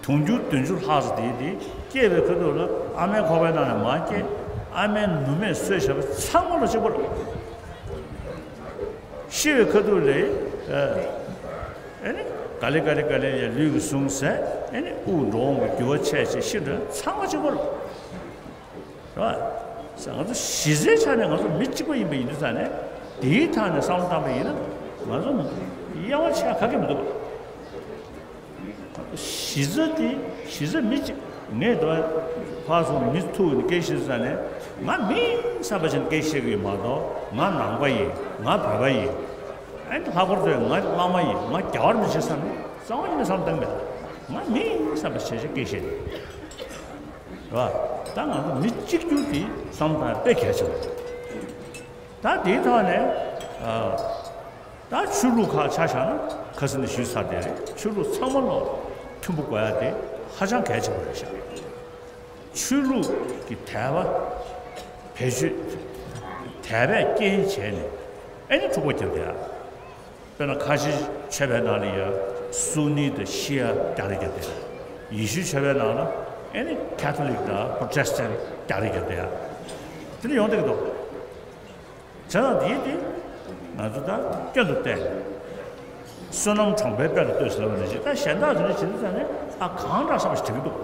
དུང་ཕྱུར་བདུན་ཅུ་ལྷག་ཙམ་དེ་དེ་སྐྱེས་པའི་ཁ་ཐུག་ལ་ཨ་མའི་ཁོག་པའི་ནང་ནས་མར་སྐྱེས། ཨ་མའི་ནུ་མས་གསོས་བཞག་པ་ཚང་མ་ལ་གཅིག་པ་རེད། ཤི་བའི་ཁ་ཐུག་ལ་ཨ་ནི་ག་ལེ་ག་ལེ་ག་ལེ་ཡ་ལུས་ཀྱིས་བཟུང་ཟེར། ཨ་ནི་དབུགས་འགྲོ་འོང་གི་རྒྱུ་བ་ཆད་བྱས་ཤི་འགྲོ་ཚང་མ་གཅིག་པ་རེད། རེད་བ། ང་ཚོ་གཞི་རྩའི་ཆ་ནས་ང་ཚོ་མི་གཅིག་པ་ཡིན་པ་ཡིན་དུས་ཙང་ནས། དེའི་ཐད་ནས་བསམ་བློ་བཏང་པ་ཡིན་ན་ང་ཚོ་དབྱེ་བ་ཕྱེ་ག་གེ་མི་འདུག་གཞི་རྩ་དེ་གཞི་རྩ་མི་གཅིག་ངས་དོ་ཕར་ཚུར་མི་ཐུག་ནས་སྐད་བཤད་དུས་ཙང་ནས། ང་མིན་བསམ་པ་བྱས་ནས་སྐད་བཤད་གི་ཡོད་མ་གཏོགས། ང་ནང་པ་ཡིན། ང་བོད་པ་ཡིན། ཨ་ནི་ལྷག་པར་དུ་ང་བླ་མ་ཡིན། ང་རྒྱལ་བ་རིན་པོ་ཆེ་བསམ་ནས་རྩ་བ་ཉིད་ནས་བསམ་བློ་བཏང་མེད། ང་མིན་བསམ་པ་བྱས་བྱས་སྐད་བཤད་ནས། རེད་བ། ད་ང་ཚོ་མི་གཅིག་གྱུར་དེ་བསམ་བློ་བཏང་དཔེ་གལ་ཆེན་པོ་རེད། ད་དེའི་ཐོག་ནས་ཨ། ད་ཆོས་ལུགས་ཁག་ཆ་བཞག་ན་ཁ་སང་ནས་ཞུས་ཚར་དེ་རེད། ཆོས་ལུགས་ཚང་མ་ལ་མཐུན་པོ་དགོས་ཡ་དེ་ ཧ་ཅང་གལ་ཆེན་པོ་རེད་ཤག་ཆོས་ལུགས་ཀྱི་དད་པ་བེད་སྤྱོད། དད་པས་རྐྱེན་བྱས་ནས་ཨེ་ནི་འཁྲུག་པ་རྒྱབ་བསྡད་ཡ། དཔེར་ན་ཁ་ཆེ་ཆོས་པའི་ནང་ལ་ཡ་སུ་ནི་དང་ཤི་ཡ་རྒྱག་རེས་རྒྱབ་བསྡད་ཡ། ཡེ་ཤུ་ཆོས་པའི་ནང་ལ་ཨེ་ནི་ཁ་ཐོ་ལིག་དང་པྲོ་ཊེ་སི་ཊན་རྒྱག་རེས་རྒྱབ་བསྡད་ཡ། དེ་འདྲ་ཡོང་བསྡད་ཀྱི་འདུག་བྱས་ཙང་དེའི་དེ་ང་ཚོ་ད་སྐྱོན་དུ་བལྟས། བསོད་ནམས་གྲོང་པའི་དཔལ་ལ་ལྟོས་ཟེར་བ་ནང་བཞིན། ད་གཞན་དག་དེ་འདྲ་བྱེད་དུས་ཙང་ནས་ཨ་གང་དྲག་བསམ་པ་ཞིག་དྲན་གྱི་འདུག་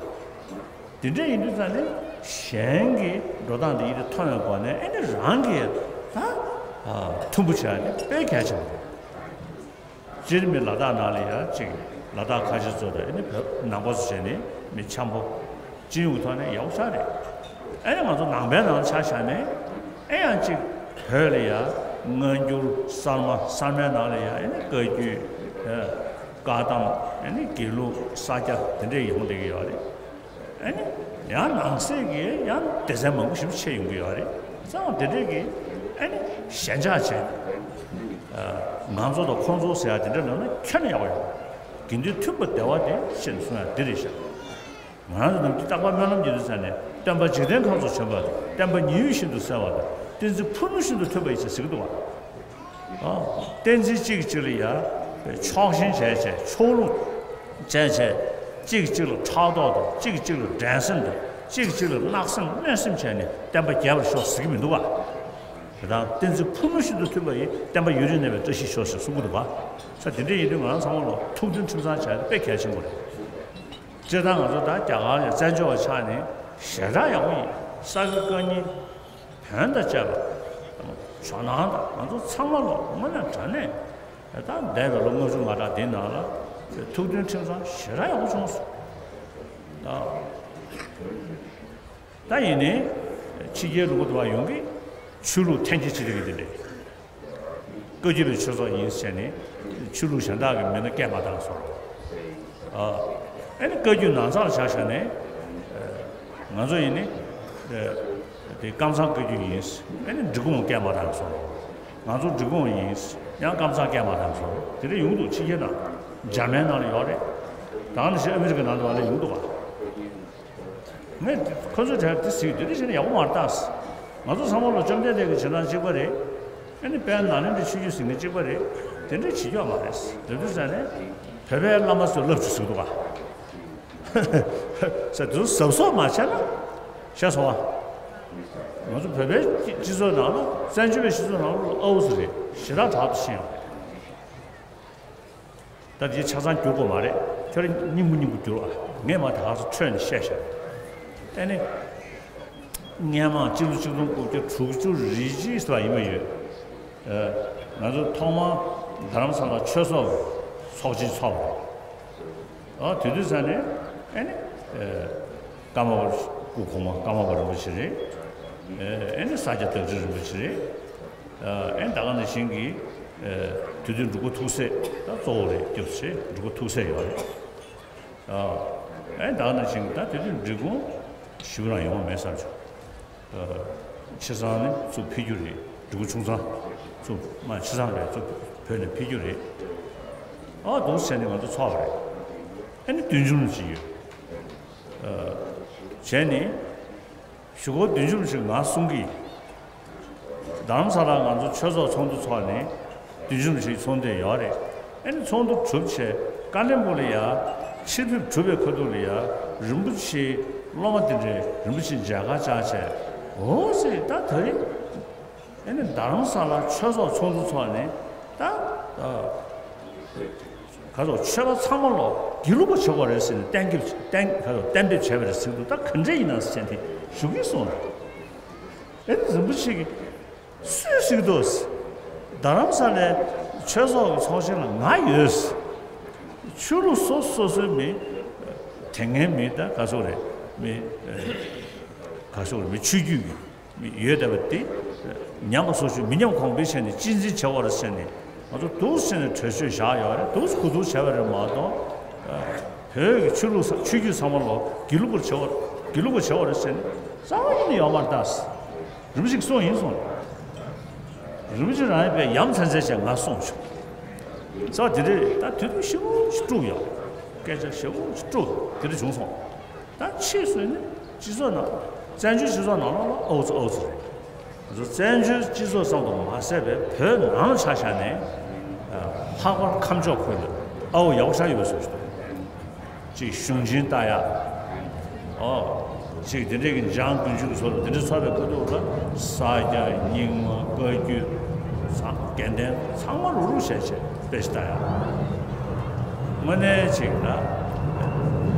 དེ་འདྲ་ཡིན་དུས་ཙང་ནས་གཞན་གྱི་འགྲོ་སྟངས་དེ་ཡིད་དུ་མཐོང་བའི་སྒོ་ནས་ཨེ་ནི་རང་གིས་ད་ཨ་མཐུན་པོ་བྱས་ཏེ་དཔེ་གལ་ཆེན་པོ་རེད། སྤྱིར་མི་ལ་དྭགས་ནང་ལ་ཡ་གཅིག་ལ་དྭགས་ཁ་ཆེ་ཚོ་དང་ཨེ་ནི་བོད་ནང་པ་ཚོ་བྱས་ནས་མི་འཆམ་པོ། སྤྱི་ཡོངས་ཀྱི་ཐོག་ནས་ཡག་པོ་ཆགས་རེད། ཨེ་ནི་ང་ཚོ་ནང་པའི་ནང་ཆ་བཞག་ནས་ཨེ་ཡང་གཅིག་བོད་ལ་ཡ་སྔ་འགྱུར་གསར་མ་གསར་མའི་ནང་ལ་ཡ་ཨེ་ནི་བཀའ་བརྒྱུད། ཨེ་བཀའ་གདམས། ཨེ་ནི་དགེ་ལུགས་ས་སྐྱ་དེ་འདྲས་ཡོང་བསྡད་ཀྱི་ཡོད་རེད། ཨེ་ནི་ཡང་ནང་གསེས་ཀྱི་ཡང་སྡེ་ཚན་མང་པོ་ཞིག་ཕྱེ་ཡོང་གི་ཡོད་རེད། ཙང་དེ་འདྲས་ཀྱི་ཨེ་ནི་ཞེན་ཆགས་བྱས། ཨ་ང་ཚོ་དང་ཁོང་ཚོ་ཟེར་ཡ་དེ་འདྲ་ལབ་ན་ཁྱོན་ནས་ཡག་པོ་ཡོད། དགེ་འདུན་མཐུན་པ་བདེ་བ་དེ་ཤེས་ནས་གསུང་ཡ་འདི་རེད་ཤག་ང་རང་ཚོ་ནམ་རྒྱུན་རྟག་པར་སྨོན་ལམ་བརྒྱབ་དུས་ཙང་ནས་སྟོན་པ་འཇིག་རྟེན་ཁམས་སུ་བྱོན་པ་དང་། སྟོན་པ་ཉི་འོད་བཞིན་དུ་གསལ་བ་དང་། བསྟན་འཛིན་ཕུ་ནུ་བཞིན་དུ་ཐོན་པ་ཡིན་ཟེར་ཟེར་གྱི་འདུག་བ། ཨ། བསྟན་འཛིན་གཅིག་གིས་གཅིག་ལ་ཡ་ཕྱོགས་ཞེན་བྱས་བྱས། ཕྱོགས་ལྷུང་བྱས་བྱས། གཅིག་གིས་གཅིག་ལ་ཕྲག་དོག་དང་། གཅིག་གིས་གཅིག་ལ་འགྲན་སེམས་དང་། གཅིག་གིས་གཅིག་ལ་བརྣག་སེམས་གནོད་སེམས་བྱས་ནས་བསྟན་པ་རྒྱས་པར་ཤོག་ཟེར་གྱི་མི་འདུག་བ། དེ་དང་བསྟན་འཛིན་ཕུ་ནུ་བཞིན་དུ་ཐོན་པ་ཡིས་བསྟན་པ་ཡུན་རིང་གནས་པའི་བཀྲ་ཤིས་ཤོག་ཟེར་གསུང་གི་འདུག་བ། ས་དེ་འདྲ་ཡིན་དུས་ང་རང་ཚང་མ་ལ་ཐུགས་མཐུན་ཁྲིམས་གཙང་བྱས་ཏེ་དཔེ་གལ་ཆེན་པོ་རེད། སྤྱིར་བཏང་ང་ཚོ་ད་རྒྱ་གར་ནས་བཙན་བྱོལ་བ་ཆགས་ནས་ཞེ་དྲག་ཡག་པོ་ཡིན། ས་དགེ་བཀའ་རྙིང་བོན་དང་བཅས་པ། ཇོ་ནང་དང་ང་ཚོ་ཚང་མ་ལོ་དངོས་གནས་དྲང་གནས་ད་འདས་པའི་ལོ་ལྔ་བཅུ་ང་གྲངས་འདིའི་ནང་ལ་ཐུགས་མཐུན་ཁྲིམས་གཙང་ཞེ་དྲག་ཡག་པོ་བྱུང་སོང་། ད་ད་ཡིན་ནའི་ཕྱི་རྒྱལ་ལུང་པ་དུ་བ་ཡོང་གི་ཆོས་ལུགས་འཐེན་འཁྱེར་བྱེད་བསྡད་ཀྱི་འདི་འདྲས། བཀའ་བརྒྱུད་པའི་ཆོས་ཚོགས་ཡིན་ཟེར་ནས་ཆོས་ལུགས་གཞན་དག་གི་མི་སྣ་སྐད་མ་བཏང་སོང་། ཨ་ཨེ་ནི་བཀའ་བརྒྱུད་ནང་ཚང་ལ་ཆ་བཞག་ནས་ང་ཚོ་ཡིན་ནི་དེ་ཀམ་ཚང་བཀའ་བརྒྱུད་ཡིན། ཨེ་ནི་འབྲི་གུང་སྐད་མ་བཏང་སོང་། ང་ཚོ་འབྲི་གུང་ཡིན། ཡང་ཀམ་ཚང་སྐད་མ་བཏང་སོང་། དེ་འདྲ་ཡོང་གི་འདུག་ཕྱི་རྒྱལ་ནང་འཇར་མན་ནང་ལ་ཡོད་རེད། ད་ནི་ཕྱི་ཨ་མི་རི་ཀ་ནང་དུ་བ་ལ་ཡོང་འདུག་བ། ངས་ཁོ་ཚོའི་གྲས་དེ་ཟིག་དེ་འདྲ་བྱས་ན་ཡག་པོ་མ་རེད་ད། ང་ཚོ་ཚང་མ་ལ་བཅོམ་ལྡན་འདས་ཀྱི་བྱེད་སྟངས་གཅིག་པ་རེད། ཨ་ནི་དཔལ་ནཱ་ལེནྡྲའི་ཆོས་བརྒྱུད་ཟེར་མཁན་གཅིག་པ་རེད། དེ་འདྲ་བྱེད་རྒྱུ་མ་རེད། དེ་དུས་ཙང་ནས་བོད་པའི་བླ་མ་ཚོས་ལབ་བཅུག་ཟེར་གི་འདུག་ག་ས་དུ་གཟབ་གཟབ་མ་བྱས་ན་ཤེས་སོང་བ། ང་ཚོ་བོད་པའི་སྤྱི་ཚོགས་ནང་ལ་བཙན་བྱོལ་བའི་སྤྱི་ཚོགས་ནང་ལ་ཨའུ་ཚོ་རེད། ཞེ་དྲག་དྲག་ཏུ་ཕྱིན་ཡོད་རེད། ད་དེ་ཆ་ཚང་བསྒྱུར་དགོས་མ་རེད། ཁྱོད་རང་སྙིང་པོ་སྙིང་པོ་བསྒྱུར་ཨ། ངས་མ་ད་ག་ཚོད་འཕྲོས་ནས་བཤད་བཞག་ཨེ་ནི། སྔས་མ་སྤྱི་ལོ་ཆིག་སྟོང་དགུ་བརྒྱ་དྲུག་ཅུ་རེ་གཅིག་ཟེར་བ་ཡིན་པ་ཡོད། ཨ། ང་ཚོ་ཐོག་མར་རྡ་རམ་ས་ལ་ཆོས་ཚོགས་ཚོགས་ཆེན་ཚོགས་པ་རེད། ཨ། དེ་དུས་ཙང་ནས་ཨེ་ནི། ཨ། ཀརྨ་པ་སྐུ་གོང་མ་ཀརྨ་པ་རིན་པོ་ཆེ་རེད། ཨ། ཨེ་ནི་ས་སྐྱ་བདག་ཁྲི་རིན་པོ་ཆེ་རེད། ཨ། ཨེ་ད་ག་ནང་བཞིན་གྱི། ཨ། དེ་དུས་འབྲུག་པ་ཐུགས་སྲས་ད་གཙོ་བོ་རེད། སྐྱབས་རྗེ་འབྲུག་པ་ཐུགས་སྲས་ཡོད་རེད། ཨ། ཨེ་ད་ག་ནང་བཞིན་གྱི་ད་དེ་དུས་འབྲི་གུང་ཞེ་པོ་རང་ཡོང་བ་མེད་བསམ་བྱུང་། ཨ། ཆེ་ཚང་ནི་ཚུར་ཕེབས་རྒྱུ་རེད། འབྲི་གུང་ཆུང་ཚང་ཚུར་མ་ཆེ་ཚང་རེད། ཚུར་བོད་ནས་ཕེབས་རྒྱུ་རེད། ཨ། འདུག་བྱས་ནས་ང་ཚོ་ཚོགས་པ་རེད། ཨེ་ནི་བདུན་ཅུ་ཅིག་ཡོད། ཨ། བྱས་ནས། གཞུག་གུ་བདུན་ཅུ་ཞིག་ང་གསུང་གི་ཡིན། རྡ་རམ་ས་ལར་ང་ཚོ་ཆོས་ཚོགས་ཚོགས་འདུ་ཚོགས་ནས་བདུན་ཅུ་ཞིག་ཚོགས་འདུ་ཡོད་རེད། ཨ་ནི་ཚོགས་འདུ་གྲུབ་བྱས་ཀ་ལོན་སྦུག་ལ་ཡ་ཕྱིར་ཕེབས་གྲུབ་པའི་ཁ་ཐུག་ལ་ཡ་རིན་པོ་ཆེའི་སློབ་མ་དེ་འདྲས་རིན་པོ་ཆེའི་མཇལ་ཁ་བཅར་བྱས། འོ་ཟེར། ད་ད་རེས་ཨ་ནི་རྡ་རམ་ས་ལར་ཆོས་ཚོགས་ཚོགས་འདུ་ཚོགས་ནས་ད་ཨ། ག་ཚོད་ཆོས་པ་ཚང་མ་ལོ་དགེ་ལུགས་པ་བྱེད་དགོས་རེད་ཟེར་ནས་གཏན་འཁེལ་གཏན་ག་ཚོད་གཏན་འབེབས་བྱས་པ་རེད་ཟེར་འདུག་ད་ག་འདྲ་ཡིན་ན་ཟེར་དེ་ཞུ་གི་སོང་། ཨེ་རིན་པོ་ཆེ་གིས་སུས་ཟེར་གི་འདུག་རྡ་རམ་ས་ལའི་ཆོས་ཚོགས་ཀྱི་ཚོགས་ཆེན་ལ་ང་ཡོད། ཆོས་ལུགས་སོ་སོ་སོའི་མི་དེ་སྔའི་མི་ད་ག་ཚོད་རེད། མི་ག་ཚོད་རེད། མི་ཆོས་བརྒྱུད་ཀྱི། ཡོད་བསྡད་པ་དེ་ཉམས་པ་སོར་ཆུད་མི་ཉམས་གོང་འཕེལ་བྱས་ནས་གཅེས་འཛིན་བྱེད་དགོས་རེད་ཟེར་ནས་ང་ཚོ་འདུག་སེ་ནས་གྲོས་ཆོད་བཞག་ཡོད་རེད། འདུག་སེ་གོ་བསྡུར་བྱས་པ་རེད་མ་གཏོགས། བོད་ཀྱི་ཆོས་ལུགས་ས་ཆོས་བརྒྱུད་ཚང་མ་ལོ་དགེ་ལུགས་པར་བྱེད་དགོས་དགེ་ལུགས་པར་བྱེད་དགོས་རེད་ཟེར་ནས་རྩ་བ་ཉིད་ནས་ཡོད་མ་རེད་ད། རིན་པོ་ཆེས་གསུངས་ཡིན་གསུངས། རིན་པོ་ཆེ་རང་ཡིན་པས་ཡ་མཚན་མཚན་བྱས་ང་གསུངས་བྱུང་། རྩ་བ་དེ་འདྲས་ད་དུས་ཚོད་ཞིབ་པོ་ཞིག་བསྐྲུན་ཡོད། སྐད་ཆ་ཞེ་པོ་ཅིག་དཀྲུགས་དེ་འདྲ་བྱུང་སོང་། ད་ཕྱིས་སུ་ནི་སྤྱི་ཚོགས་ནང་བཙན་བྱོལ་སྤྱི་ཚོགས་ནང་ལོགས་ལ་ཨོ་ཙི་ཨོ་ཙི་རེད། ང་ཚོ་བཙན་བྱོལ་སྤྱི་ཚོགས་ཙམ་དུ་མ་ཟད་པའི་བོད་ནང་ཆ་བཞག་ནས་ལྷག་པར་ཁམས་ཕྱོགས་ཁུལ་ལ་ཨོ་ཡག་ཤ་ཡོད་ཟེར་ཞུ། གཅིག་གཞུང་ཆེན་ལྟ་ཡག་ཨོ། གཅིག་དེ་འདྲས་ཀྱི་འཇང་དགུན་ཆོས་ཀྱི་ཚོགས་དེ་འདྲས་ཚོགས་པའི་ཁ་ཐུག་ལ་ས་སྐྱ་རྙིང་མ་བཀའ་བརྒྱུད་ཚང་དགེ་ལྡན་ཚང་མ་རུག་རུག་བྱས་བྱས་དཔེ་ཞིག་ལྟ་ཡག་དངོས་གནས་གཅིག་ལ་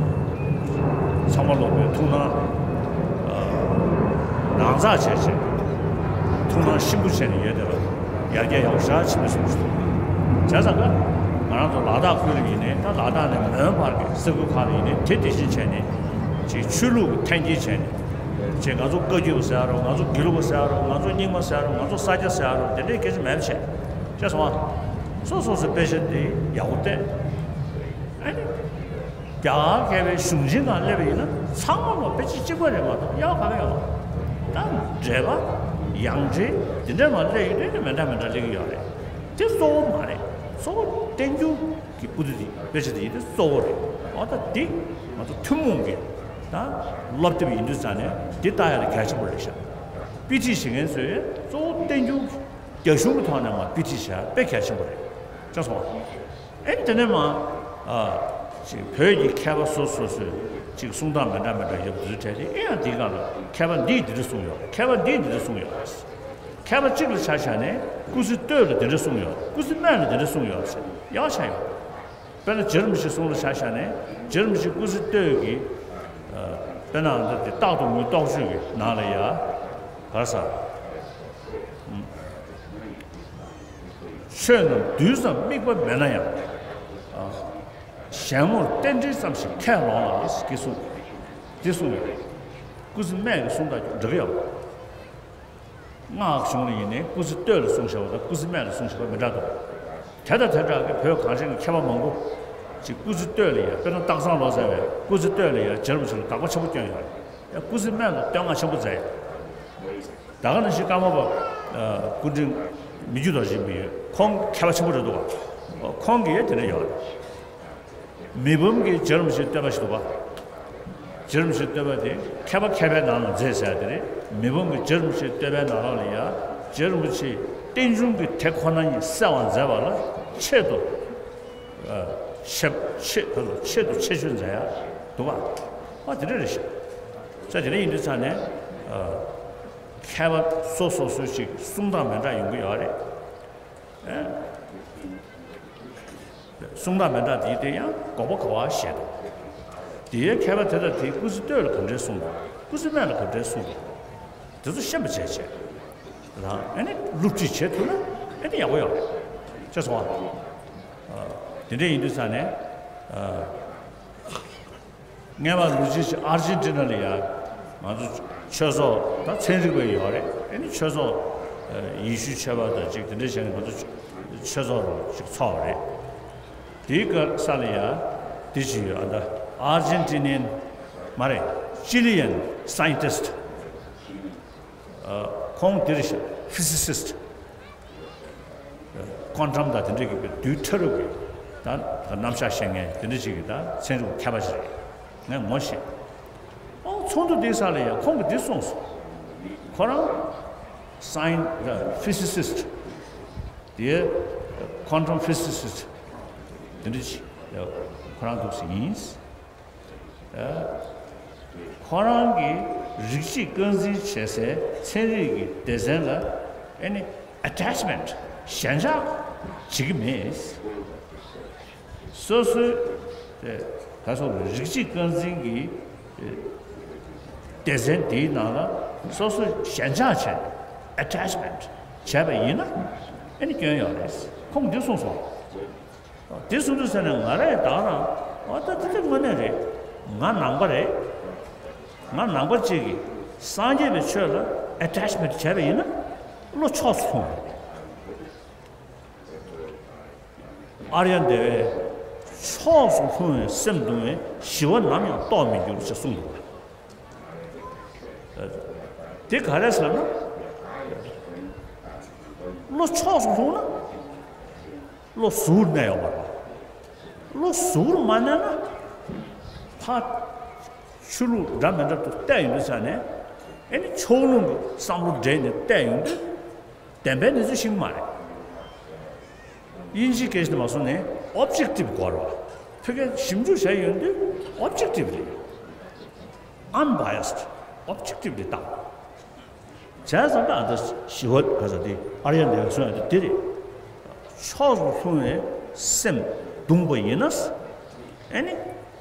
ཚང་མ་ལོག་པའི་ཐུགས་སྣང་ནང་ཚགས་བྱས་བྱས་ཐུགས་སྣང་གཤིན་པོ་བྱས་ནས་ཡོད་བསྡད་པ་ཡར་རྒྱས་ཡག་ཤ་ཆེན་པོ་སོང་ཞིག་བྱས་ཙང་ཀ་ང་རང་ཚོ་ལ་དྭགས་ཁུལ་ལ་ཡིན་ནའི་ད་ལ་དྭགས་ནས་མོན་བར་གྱི་ས་ཁུལ་ཁག་ལ་ཡིན་ནའི་དེ་དེ་བཞིན་བྱས་ནས་ཅིག་ཆོས་ལུགས་ཀྱི་འཐེན་འཁྱེར་བྱས་ནས། ཅེས་ང་ཚོ་བཀའ་བརྒྱུད་པ་ཟེར་ཡ་རོ། ང་ཚོ་དགེ་ལུགས་པ་ཟེར་ཡ་རོ། ང་ཚོ་རྙིང་མ་ཟེར་ཡ་རོ། ང་ཚོ་ས་སྐྱ་ཟེར་ཡ་རོ། དེ་འདྲའི་སྐད་ཆ་མེད་པ་བྱས། ཤེས་སོང་ཨ། སོ་སོ་སོའི་དཔེ་ཆ་དེ་ཡག་པོ་བལྟས། ཨ་ནི། རྒྱ་གར་མཁས་པའི་གཞུང་ཆེན་སྒང་སླེབས་པ་ཡིན་ན་ཚང་མ་ལོ་དཔེ་ཆ་གཅིག་པ་རེད་མ་གཏོགས་ཡག་ག་ག་ཡོད་མ་རེད། ད་འགྲེལ་པ། ཡང་འགྲེལ། དེ་འདྲ་མ་སླེབས་ཡོད་དུས་མི་འདྲ་མི་འདྲ་སླེབས་ཀྱི་ཡོད་རེད། དེ་གཙོ་བོ་མ་རེད། གཙོ་བོ་བསྟན་འགྱུར། གི་པོ་ཏི་དེ་དཔེ་ཆ་དེ་ཡིན་དེ་གཙོ་བོ་རེད། འོ་ད་འདི་ང་ཚོ་ཐུན་མོང་གི་ད་སློབ་དེབ་ཡིན་དུས་ཙང་ནས་འདི་ལྟ་ཡ་ལ་གལ་ཆེན་པོ་རེད་ཤག་དཔེ་ཁྲིད་བྱེད་མཁན་ཚོས་གཙོ་བོ་བསྟན་འགྱུར་རྒྱ་གཞུང་གི་ཐོག་ནས་མ་དཔེ་ཁྲིད་བྱ་དཔེ་གལ་ཆེན་པོ་རེད། ཅེས་སོང་། ཨེ་དེ་ནས་མ་ཅིག་བོད་ཀྱི་མཁས་པ་སོ་སོ་སོས་ཅིག་གསུང་སྟངས་མི་འདྲ་མི་འདྲ་ཡོད་པ་དེ་ཚོའི་གྲས་དེ་ཨེ་ཡང་འདིའི་སྒང་ལ་མཁས་པ་འདིས་འདི་འདྲ་གསུངས་ཡོད། མཁས་པ་འདིས་འདི་འདྲ་གསུངས་ཡོད། མཁས་པ་གཅིག་ལ་ཆ་བཞག་ནས་སྐུ་ཚེ་སྟོད་ལ་འདི་འདྲ་གསུངས་ཡོད། སྐུ་ཚེ་སྨད་ལ་འདི་འདྲ་གསུངས་ཡོད་ཟེར་ཡག་ཆ་ཡོད། དཔེར་ན་རྗེ་རིན་པོ་ཆེའི་གསུང་ལ་ཆ་བཞག་ནས་རྗེ་རིན་པོ་ཆེ་སྐུ་ཚེ་སྟོད་ཀྱི་དཔེར་ན་འདི་རྟག་ཏུ་ངུའི་རྟོགས་བརྗོད་ཀྱི་ནང་ལ་ཡ་ག་རེ་ཟེར། ཆོས་རྣམས་དུས་ཙམ་དམིགས་པ་མེད་ན་ཡང་། གཞན་ངོར་རྟེན་འབྲེལ་ཙམ་ཞིག་ཁས་ལོངས་ལ་ཟེར་གྱི་གསུངས། འདི་གསུངས་ཡོད། སྐུ་ཚེ་སྨད་ཀྱི་གསུང་དང་འགྲིག་གི་ཡོད། སྔགས་གཞུང་ལ་ཡིན་ནའི་སྐུ་ཚེ་སྟོད་ལ་གསུངས་བཞག་པ་དང་སྐུ་ཚེ་སྨད་ལ་གསུངས་བཞག་པ་མི་འདྲ་འདུག་དེ་དང་དེ་འདྲ་གི་བོད་གངས་ཅན་གྱི་མཁས་པ་མང་པོ་ཅིག་སྐུ་ཚེ་སྟོད་ལ་ཡ་དཔེར་ན་སྟག་ཚང་ལོ་ཙཱ་བས་སྐུ་ཚེ་སྟོད་ལ་ཡ་རྗེ་རིན་པོ་ཆེ་ལ་དགག་པ་ཆེན་པོ་བསྐྱོན་ཡོད་རེད། ཡ་སྐུ་ཚེ་སྨད་ལ་བསྟོད་བསྔགས་ཆེན་པོ་མཛད་ཡོད། ད་ག་ནང་བཞིན་ཀརྨ་པ་སྐུ་ཕྲེང་མི་བསྐྱོད་རྡོ་རྗེ་མི་ཡོད་ཁོང་མཁས་པ་ཆེན་པོ་རེད་འདུག་ག་ཁོང་གིས་ཡ་དེ་འདྲ་ཡོད་རེད། མི་ཕམ་གྱི་རྗེ་རིན་པོ་ཆེའི་བསྟོད་པ་ཞིག་འདུག་ག་རྗེ་རིན་པོ་ཆེའི་བསྟོད་པ་དེ་མཁས་པ་མཁས་པའི་ནང་ལ་མཛེས་ཟེར་ཡ་དེ་རེད། མི་ཕམ་གྱི་རྗེ་རིན་པོ་ཆེའི་བསྟོད་པའི་ནང་ལོགས་ལ་ཡ་རྗེ་རིན་པོ་ཆེའི་རྟེན་འབྱུང་གི་དེ་ཁོ་ན་ཉིད་གསལ་བར་མཛད་པ་ལ་ཆེད་དུ་ཆེ་ཆེ་ཆེད་དུ་ཆེ་ཆེད་དུ་ཆེ་ཤོས་མཛད་ཡ་འདུག་ག་ཨ་དེ་འདྲ་རེད་ཤག་ས་དེ་འདྲ་ཡིན་དུས་ཙང་ནས། མཁས་པ་སོ་སོ་སོའི་ཅིག་གསུང་སྟངས་མི་འདྲ་ཡོང་གི་ཡོད་རེད། གསུང་སྟངས་མི་འདྲ་དེའི་སྟེང་ཡང་དགོས་པ་ག་བ་བཤད་འདུག་དེའི་མཁས་པ་དེ་དག་དེས་སྐུ་ཚེ་སྟོད་ལ་ག་འདྲའི་གསུང་འདུག་སྐུ་ཚེ་སྨད་ལ་ག་འདྲའི་གསུང་འདུག་དེ་ཚོ་ཤེས་པ་བྱས་བྱས། རང་ཨ་ནི་སློབ་ཁྲིད་བྱེད་ཐུབ་ན་ཨ་ནི་ཡག་པོ་ཡོད་རེད། ཤེས་སོང་ཨ། དེ་འདྲ་ཡིན་དུས་ཙང་ནས། སྔོན་མ་ལོ་རྒྱུས་ཤིག་ཨར་ཇེན་ཊི་ན་ལ་ཡ། ང་ཚོ་ཆོས་ཚོགས་ད་ཚན་རིག་པ་ཡོད་རེད། ཨ་ནི་ཆོས་ཚོགས་ཡེ་ཤུའི་ཆོས་པ་དང་ཅིག་དེ་འདྲ་བྱས་ནས་ང་ཚོ་ཆོས་ཚོགས་རུ་ཅིག་ཚོགས་པ་རེད། དེའི་སྐབས་ས་ལ་ཡ་དེ་ཅིག་ཡོད་ཨ། ད་ཨར་ཇེན་ཊི་ནན་མ་རེད། ཅི་ལི་ཡན་སའིན་ཊིསཊ། ཁོང་དེ་རེད་ཤག་ཕི་སི་སིསཊ། ཀོན་ཊམ་དང་དེ་འདྲ་གི་རྡུལ་ཕྲ་རབ་ཀྱི་ད་རྣམ་གཞག་བཤད་མཁན་དེ་འདྲ་ཞིག་གི་ད་ཚན་རིག་མཁས་པ་ཞིག་རེད། ངས་ངོ་ཤེས། ཨོ་ཚོགས་འདུ་དེའི་ས་ལ་ཡང་ཁོང་གིས་འདི་གསུངས་སོང་། ཁོ་རང་སའིན་ཕི་སི་སིསཊ་དེ་ཀོན་ཊམ་ཕི་སི་སིསཊ་དེ་འདྲ་ཞིག་ཁོ་རང་འདུག་ཟེར་ཡིན། ཁོ་རང་གིས་རིགས་གཅིག་རྐང་འཛིན་བྱེད་སའི་ཚན་རིག་གི་སྡེ་ཚན་ལ་ཨེ་ནི་ཨ་ཊེཆ་མེན་ཊི་ཞེན་ཆགས་བྱེད་ཀྱི་མེད། སོ་སོའི་ད་ག་སོགས་རིགས་གཅིག་རྐང་འཛིན་གྱི་སྡེ་ཚན་འདིའི་ནང་ལ་སོ་སོ་ཞེན་ཆགས་བྱས་ཨ་ཊེཆ་མེན་ཊི་བྱས་པ་ཡིན་ན་ཨེ་ནི་སྐྱོན་ཡོད་རེད། ཁོང་གིས་འདི་གསུངས་སོང་། དེ་གསུང་དུས་ཟེར་ནས་ང་རང་ཡང་ད་ག་རང་ཨ་ད་དེ་དེ་དངོས་གནས་རེད། ང་ནང་པ་རེད། ང་ནང་པ་གཅིག་གིས་སངས་རྒྱས་པའི་ཆོས་ལ་ཨ་ཊེཆ་མེན་ཊི་བྱས་པ་ཡིན་ན་བློ་ཕྱོགས་སུ་ལྷུང་བ་རེད། ཨཱརྱ་དེ་བས་ཕྱོགས་སུ་ལྷུང་བའི་སེམས་གདུང་བས་ཞི་བ་ནམ་ཡང་རྟོགས་མི་འགྱུར་ཞེས་གསུངས་འདུག་དེ་ག་རེ་ཟེར་ན། བློ་ཕྱོགས་སུ་ལྷུང་ན། བློ་གཟུགས་གནས་ཡོང་བ་རེད། བློ་གཟུགས་མ་གནས་ན་ ཨ། ཆོས་ལུགས་འདྲ་མི་འདྲ་དུ་བལྟས་ཡོང་དུས་ཙང་ནས། ཨེ་ནི་ཕྱོགས་ལྷུང་གི་བསམ་བློ་སྦྲེལ་ནས་བལྟས་ཡོང་དུས། བདེན་པའི་གནས་ཚུལ་ཤེས་ཀྱི་མ་རེད། དབྱིན་ཇིའི་སྐད་ཆ་དེ་མ་སོང་ནས་ཨོབ་ཇེག་ཊིབ་དགོས་རེད་བ། ཕ་གིར་ཞིབ་འཇུག་བྱས་ཡོང་དུས་ཨོབ་ཇེག་ཊིབ་རེད། ཨན་བྷའི་ཨེ་སི་ཌི། ཨོབ་ཇེག་ཊིབ་ལི་བཏང་། བྱས་ཙང་ད་ཨ་ད་ཞི་བ་ག་ས་དེ་ཨརྱ་དེ་གསུང་ཡ་དེ་དེ་རེད། ཕྱོགས་སུ་ལྷུང་བའི་སེམས་གདུངས་པ་ཡིན་ན། ཨེ་ནི།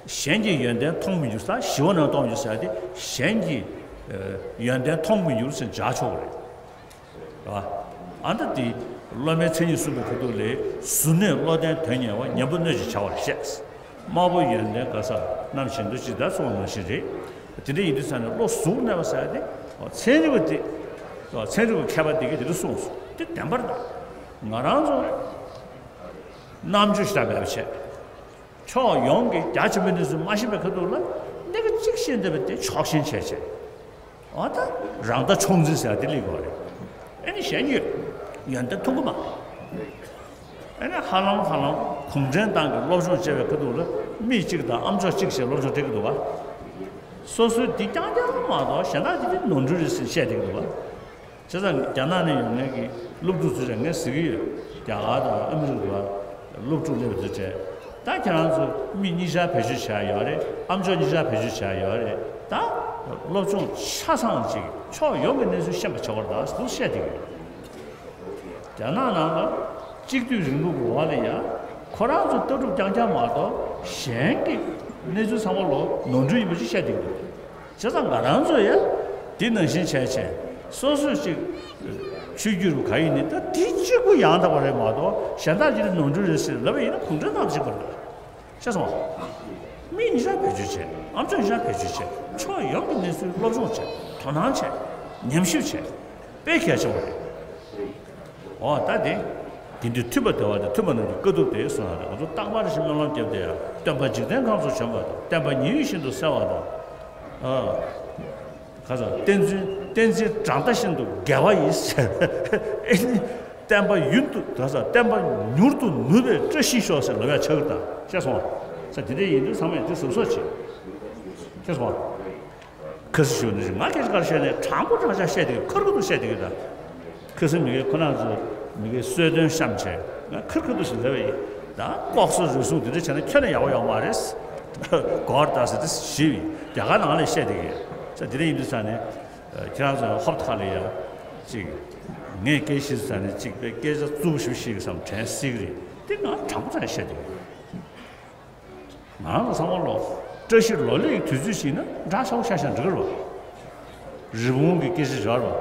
གཞན་གྱི་ཡོན་ཏན་མཐོང་མི་འགྱུར་ས། ཞི་བ་ནང་མཐོང་མི་འགྱུར་ས་དེ་གཞན་གྱི་ཨ་ཡོན་ཏན་མཐོང་མི་འགྱུར་ཟེར་བྱ་ཆོག་རེད། རེད་བ། ཨ་ད་དེ་སློབ་མའི་མཚན་ཉིད་གསུངས་པའི་ཁ་ཐུག་ལས། གཟུར་གནས་བློ་ལྡན་དོན་གཉེར་བ། གཉེན་པོ་སྣོད་ཅེས་བྱ་བར་བཤད། དམར་པོ་ཡོན་ཏན་ག་ས་རྣམས་བཞིན་དུ་ཅེས་ད་གསུངས་པ་ནང་བཞིན་རེད། དེ་འདྲ་ཡིན་དུས་ཙང་ནས་བློ་གཟུར་གནས་པ་ཟེར་ཡ་དེ། ཚན་རིག་པ་དེ། ཚན་རིག་པ་མཁས་པ་དེ་གིས་དེ་འདྲ་གསུངས་སོང་། དེ་བདེན་པ་རེད་ད། ང་རང་ཚོ་རྣམ་དཔྱོད་ཞེ་དྲག་མེད་པ་བྱས། ཕྱོགས་ཡོངས་ཀྱི་རྒྱ་ཆེན་པོའི་གནས་ཚུལ་མ་ཤེས་པའི་ཁ་ཐུག་ལ། གནས་ག་གཅིག་ཤེས་བསྡད་པ་དེ་ཕྱོགས་ཞེན་བྱས་བྱས། འོ་ད་རང་ལྟ་མཆོག་འཛིན་ཟེར་ཡ་དེ་སླེབས་ཀྱི་ཡོད་རེད། ཨེ་ནི་གཞན་གྱི་ཡོན་ཏན་མཐོང་གི་མ། ཨེ་ནི་ཧ་ལམ་ཧ་ལམ་གུང་ཁྲན་ཏང་གི་སློབ་སྦྱོང་བྱས་པའི་ཁ་ཐུག་ལ། མི་གཅིག་དང་ཨ་མཆོག་གཅིག་ཞེས་སློབ་སྦྱོང་སྤྲད་ཀྱི་འདུག་ག། སོ་སོའི་འདི་རྐྱང་རྐྱང་མ་གཏོགས་གཞན་དག་དེ་དེ་ནོར་འཁྲུལ་རེད་ཟེར་བཤད་བསྡད་ཀྱི་འདུག་ག། བྱས་ཙང་རྒྱ་ནག་ནས་ཡོང་མཁན་གྱི་སློབ་ཕྲུག་ཚོས་ཀྱང་ངས་ཟེར་གྱི་ཡོད། རྒྱ་གར་དང་ཨ་མི་རི་ཀ་ལ་སློབ་ཕྲུག་སླེབས་པ་ཚོས་བྱས། ད་ཁྱེད་རང་ཚོ་མི་གཉིས་ཆར་བེད་སྤྱོད་བྱས་ཡོད་རེད། ཨ་མཆོག་གཉིས་ཆར་བེད་སྤྱོད་བྱས་ཡོད་རེད། ད་སློབ་སྦྱོང་ཆ་ཚང་ཅིག་ཕྱོགས་ཡོངས་ཀྱི་གནས་ཚུལ་ཤེས་པ་བྱེད་དགོས་རེད་ད་ཟེར་བཤད་བསྡད་ཀྱི་ཡོད། རྒྱ་ནག་ནང་ལ་གཅིག་སྡུད་རིང་ལུགས་འོག་ལ་ཡང་ཁོ་རང་ཚོ་ལྟ་གྲུབ་རྐྱང་རྐྱང་མ་གཏོགས་གཞན་གྱི་གནས་ཚུལ་ཚང་མ་ལོ་ནོར་འཁྲུལ་ཡིན་པ་ཅིག་བཤད་བསྡད་ཀྱི་འདུག། བྱས་ཙང་ང་རང་ཚོ་ཡང་འདི་ནང་བཞིན་བྱས་བྱས། སོ་སོས་ཅིག་ཆོས་བརྒྱུད་རུ་ག་ཡིན་ནི་ད་དེ་གཅིག་པུ་ཡང་དག་པ་རེད་མ་གཏོགས་གཞན་དག་ཅིག་ནོར་འཁྲུལ་རེད་ཟེར་ལབ་པ་ཡིན་ན་གུང་ཁྲན་ཏང་གཅིག་པ་རེད། ཤེས་སོང་ངས། མི་གཉིས་ཆར་བེད་སྤྱོད་བྱས། ཨ་མཆོག་གཉིས་ཆར་བེད་སྤྱོད་བྱས། ཕྱོགས་ཡོངས་ཀྱི་གནས་ཚུལ་སློབ་སྦྱོང་བྱས། དོ་སྣང་བྱས། ཉམས་ཞིབ་བྱས། དཔེ་གལ་ཆེན་པོ་རེད། འོ་ད་དེ། དེ་འདྲའི་མཐུན་པ་བདེ་བ་དང་མཐུན་པ་རྣམས་ཀྱི་དཀའ་ཐུབ་སྟེ་གསུངས་པ་རེད། ང་ཚོ་རྟག་པར་ཞིག་སྨོན་ལམ་བརྒྱབ་སྟེ་ཡང་། སྟོན་པ་འཇིག་རྟེན་ཁམས་སུ་བྱོན་པ་དང་། བསྟན་པ་ཉི་འོད་བཞིན་དུ་གསལ་བ་དང་། ཨ། ཁ་སང་བསྟན་འཛིན་བསྟན་འཛིན་སྦྲང་རྟ་བཞིན་དུ་རྒྱས་པ་ཡིས། ཨེ་ནི། བསྟན་པ་ཡུན་དུ་ད་ས་བསྟན་པ་མྱུར་དུ་ནུབ་པའི་བཀྲ་ཤིས་ཤོག་ཟེར་ལབ་ཡ་ཆགས་ཀྱི་ད། ཤེས་སོང་ངས། ས་དེ་འདྲ་ཡིན་དུས་ཚང་མས་དེ་གཟབ་གཟབ་བྱེད། ཤེས་སོང་ངས། ཁ་སང་ཞུ་ནི་ང་སྐད་ཆ་ག་རེ་བཤད་ནས་དྲང་པོ་དྲང་བཞག་བཤད་དེ་ཁུར་ཁུར་དུ་བཤད་དེ་གི་ད། ཁ་སང་མི་གའི་ཁོ་རང་ཚོ་མི་གའི་གསོལ་སྟོན་བཤམས་བྱས་ང་ཁུར་ཁུར་དུ་ཞིག་ལབ་པ་ཡིན། ད་ལྐོག་ཟ་རུལ་སུངས་དེ་འདྲ་བྱས་ན་ཁྱོན་ནས་ཡག་པོ་ཡོང་མ་རེད། གོ་བར་ད་ཟེར་དེ་ཞིབ་རྒྱ་གར་ནང་ལ་བཤད་དེ་གི་ས་དེ་འདྲ་ཡིན་དུས་ས་ནས་ཁྱེད་རང་ཚོ་ཧོབ་ཐ་ལ་ཡ་ཅིག་ངས་སྐད་ཤེས་ས་ནས་ཅིག་པའི་སྐད་ཆ་རྩུབ་ཞིབ་ཤེས་གི་བསམ་དྲན་སྲིད་གི་རེད། དེ་ང་དྲང་པོ་ཙང་བཤད་དེ་གི་རེད། ང་རང་ཚོ་ཚང་མ་ལོ། བཀྲ་ཤིས་ལོ་ལེགས་ཀྱི་དུས་ཚོད་ཞིག་ན་འདྲ་ཆགས་པོ་ཤ་ཤ་འགྲིག་རོ། རི་བོང་གི་སྐད་ཆ་འབྱོར་རོ།